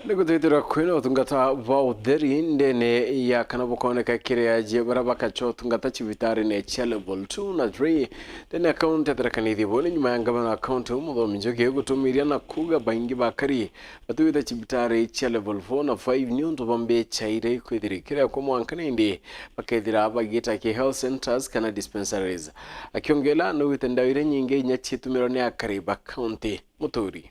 Ni gutwitira kwina utungata bwa utheri ndene ya kana bukoneka kiri aji bara bakacha utungata cibitarine cia level two na three. Ndene ya kaunti ya Tharaka Nithi, bo ni nyuma ya ngavana wa kaunti Muthomi Njuki gutumiria na kuuga baingi bakari batwite cibitari cia level four na five niuntu bwa mbecha iria ikwithirikira kwa mwanka nindi bakethira bagita ki health centres kana dispensaries. Akiongela, naugite ndawa iria nyingi inya ciitumirwa ni akari ba kaunti. Muturi.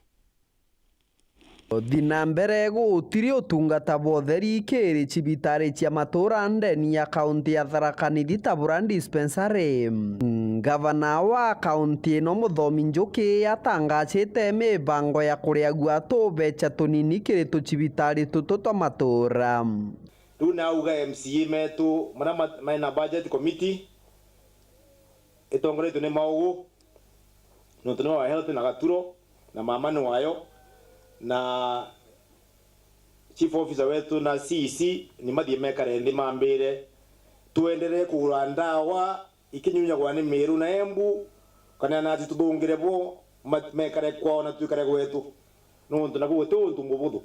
Uthi na mbere gutiri utungata bwa utheri kiri cibitari cia matura ndeni ya kaunti ya Tharaka Nithi ta bura dispensary. Ngavana wa kaunti ino Muthomi Njuki atangacite mibango ya kuriagua tubecha tunini kiri tucibitari tutu twa matura. Riu nauga M C A metu maria ma-, mena budget committee itongoretue ni Maugu, nontu niwe wa health na Gaturo, na mama ni wayo, na chief officer wetu na C E C ni mathie mekare nthi mambire, twenderee kugura ndawa ikinyunyagwa ni Meru na Embu, kana nati tuthungire bo ma-, mekare kwao na twikare gwetu, nontu naku guti untu ngubuthu.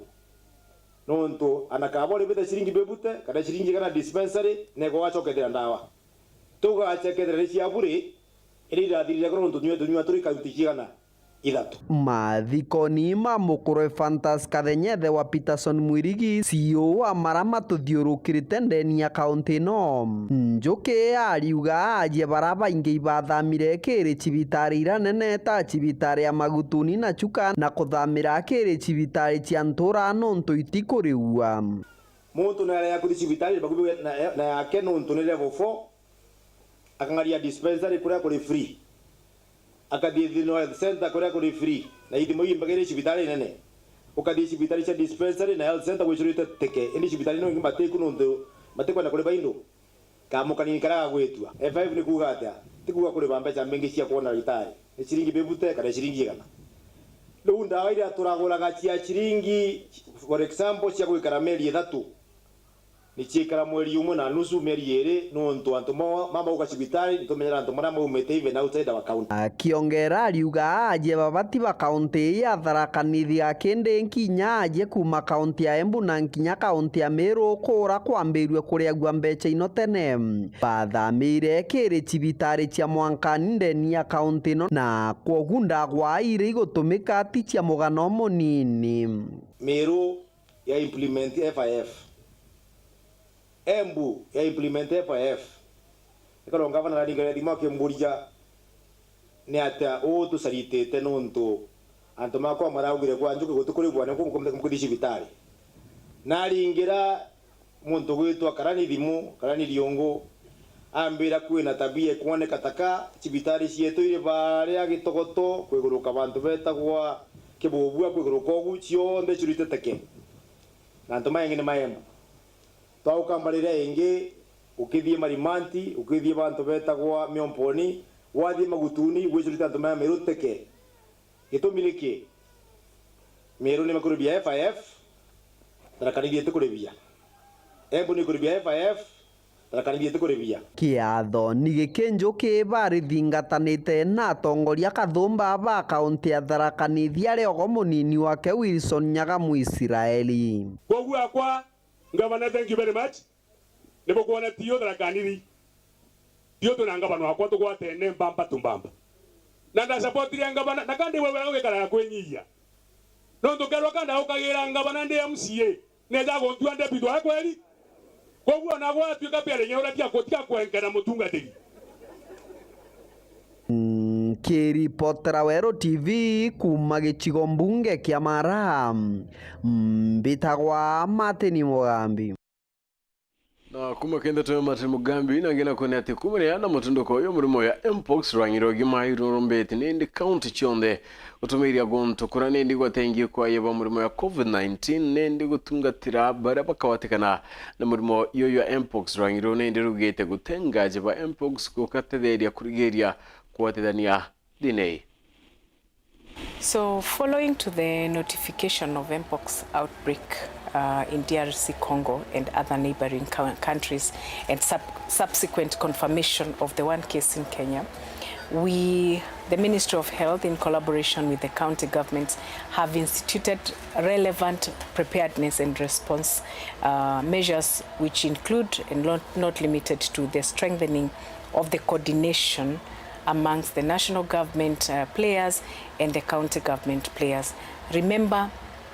Nontu ana kaba uribite ciringi bibute kana ciringi kana dispensary, neko wacokethera ndawa. Tugacekethera ni cia bure, iria irathirire kuru nontu nyue tunyua turi kaunti cigana? Ithatu. Mathikoni ma mukuru Ephantus Kathenyethe wa Peterson Mwirigi, C E O wa mara matuthiurukirite ndeni ya kaunti ino, Njuki ariuga aajie bara baingi ibathamire kiri cibitari ira nene ta cibitari ya Magutuni na Chuka na kuthamira kiri cibitari cia ntura nontu itikuriua. Muntu naerea kuthi cibitari bakuvi na, na yake nontu ni level four, akang'aria dispensary kuria kuri free. Akathii Thino Health Centre kuria kuri free, na ithimo iu imbagiri cibitari nene. Ukathii cibitari cia dispensary na health centre gwicurite teke, indi cibitari ino ingi matiku nontu matikwenda kuriba into. Kamu kanini karia gagwitua. F five ni kuuga atia? Ti kuuga kuriba mbeca mbingi cia kwona ndagitari. Ni ciringi bibute kana ciringi igana. Riu ndawa iria turaguraga cia ciringi, for example, cia gwikara mieri ithatu, ni ciikara mweri umwe na nusu, mieri iiri, nontu antu mo-, mama uka cibitari, nitumenyera antu maria maumite even outside our county. Akiongera ariuga aajie babati ba kaunti ya Tharaka Nithi akindi nkinya aajie kuuma kaunti ya Embu na nkinya kaunti ya Meru kura kwambirue kuriagua mbecha ino tene, bathamire kiri cibitari cia mwankani ndeni ya kaunti ino, na kwogu ndagwa iria igutumika ti cia mugana umunini. Meru ya implement F I F. Embu ya implement F I F. Ikarwa ngavana araringaria thimu akimburia, "Ni atia uu tucaritite nontu antu makwa maraugire kwa Njuki gutikurigwa ni ku mukuthi cibitari?" Naringira muntu ugwitwa Karani thimu, Karani Riungu, ambira, "Kwina tabia ikwoneka taka cibitari cietu iri baria Gitogoto, kwiguruka bantu betagwa Kibubua, kwiguruka ugu, cionthe ciurite teke. Na antu maingi ni ma Embu." Twauka mbari iria ingi, ukithii Marimanti, ukithii bantu betagwa Miomponi, wathii Magutuni, gwicurite antu ma Meru teke. Gitumi niki? Meru ni makurubi ya F I F, Tharaka Nithi itikuribia. Embu nikuribia F I F, Tharaka Nithi itikuribia. Kiatho ni gikinjuki barithingatanite na atongoria kathumba ba kaunti ya Tharaka Nithi ari ogo munini wake Wilson Nyaga Mwisraeli. Kwoguo akwa, Governor, thank you very much. Nibukwona ti yo Tharaka Nithi. Ti yo twina ngavana wakwa tugwatene mbamba tu mbamba. Na ndasapotire ngavana, na kandi wewe ugikaraga kwinyihia. Nontu kerwa kanda ukagira ngavana ndi M C A, neza guntua deputy wa kweri. Kwoguo ona gwatuika pia ringi uria tia kwenkera mutungatiri. Nkiripotera Weru T V kuuma gicigo mbunge kia Mara, mbitagwa Martin Mugambi. Na kuma kenda twe Martin Mugambi, na ngena kwona ati kumania na mutunduko uyu murimo ya mpox rwang'i rwa ugima irurumbite nindi kaunti cionthe, gutumiria guntu kuria nindi gwatengie kwaye ba murimo ya covid nineteen nindi gutungatira baria bakawatikana na murimo yuyu ya mpox rwang'i ruu nindi rugite gutengaje ba mpox gukatetheria kurigiria kuwatithania thina ii. So, following to the notification of mpox outbreak uh, in D R C Congo and other neighboring cou- countries and sub- subsequent confirmation of the one case in Kenya, we, the Ministry of Health, in collaboration with the county governments, have instituted relevant preparedness and response uh, measures, which include and not, not limited to the strengthening of the coordination amongst the national government uh, players and the county government players. Remember,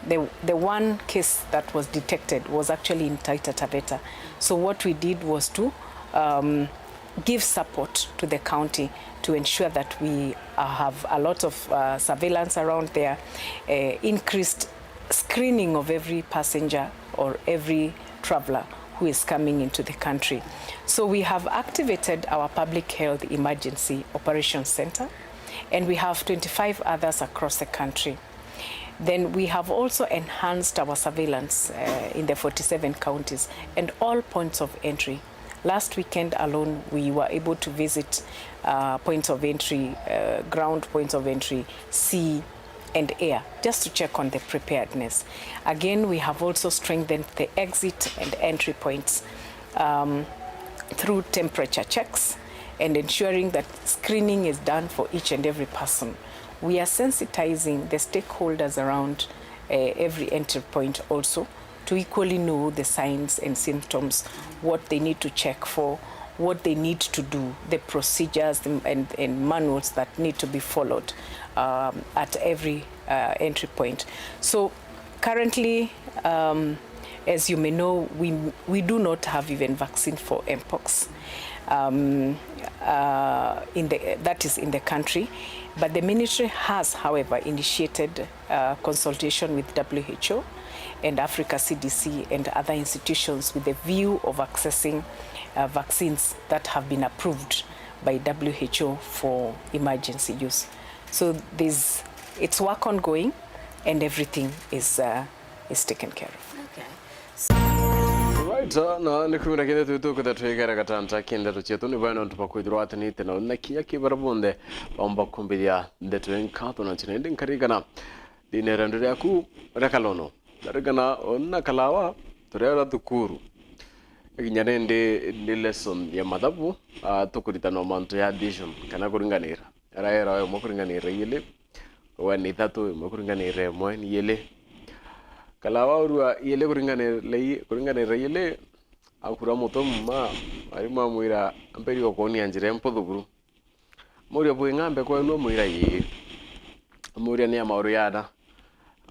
the, the one case that was detected was actually in Taita Taveta. So what we did was to um, give support to the county to ensure that we uh, have a lot of uh, surveillance around there, uh, increased screening of every passenger or every traveller who is coming into the country. So we have activated our Public Health Emergency Operations Centre, and we have twenty-five others across the country. Then we have also enhanced our surveillance uh, in the forty-seven counties and all points of entry. Last weekend alone, we were able to visit uh, points of entry, uh, ground points of entry, sea, and air, just to check on the preparedness. Again, we have also strengthened the exit and entry points um, through temperature checks and ensuring that screening is done for each and every person. We are sensitizing the stakeholders around uh, every entry point also to equally know the signs and symptoms, what they need to check for, what they need to do, the procedures and, and manuals that need to be followed um, at every uh, entry point. So currently, um, as you may know, we, we do not have even vaccine for mpox um, uh, in the, that is in the country, but the ministry has, however, initiated uh, consultation with W H O and Africa C D C and other institutions with the view of accessing uh, vaccines that have been approved by W H O for emergency use. So there's, it's work ongoing and everything is, uh, is taken care of. Right, uh, na ni kumira kinde twi tukwita twigera gatanta ki ndeto cietu ni bwena untu bwa kwithirwa atinite na na kinya ki bara bonthe baumba kumbithia ndeto inkatho na njira indi nkarigana. Ndinera ndu riaku ria kalono. Ndarigana ona kalawa turia ura thukuru. Kinya rindi ndi lesson ya mathabu, ah, tukuritanwa mantu ya addition kana kuringanira. Araera umwe kuringanira ijili, we ni ithatu, imwe kuringanira imwe ni ijili. Kalawa urua ijili kuringanira i- kuringanira ijili, akura mutwe muma, mwarimu amwira, ambirie gukuonia njira imputhu buru. Amuria, bwi ng'ambe kwenu? Amwira, ii. Amuria, ni ya mauru yana?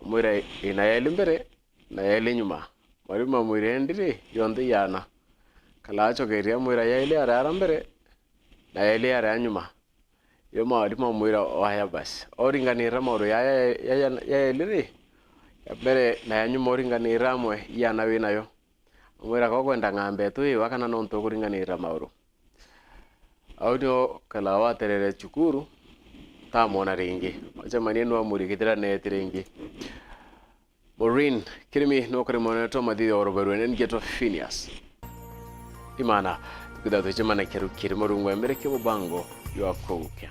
Amwira, ina yaili mbere na yaili nyuma. Mwarimu amwira, indi ri, yonthe i yana? Kala acokeria amwira, yaili arara mbere na yaili arara nyuma. Yo mwarimu amwira, waya basi. Oringanira mauru ya, ya, ya, ya, yaili ri, ya mbere na ya nyuma oringanira amwe, i yana wi nayo. Amwira, ka ukwenda ng'ambe tu iwa kana nontu ukuringanira mauru? Au nio kala waterere cukuru, tamwona ringi. Wacemania nwa muri githira neti ringi. Maureen Kirimi nokore mwana wetu wa mathithio wa Ruberwene, ngetwa Phineas Imana. Tukitha tucemanagia rukiri Murungu embere kia mubango jwa kugukia.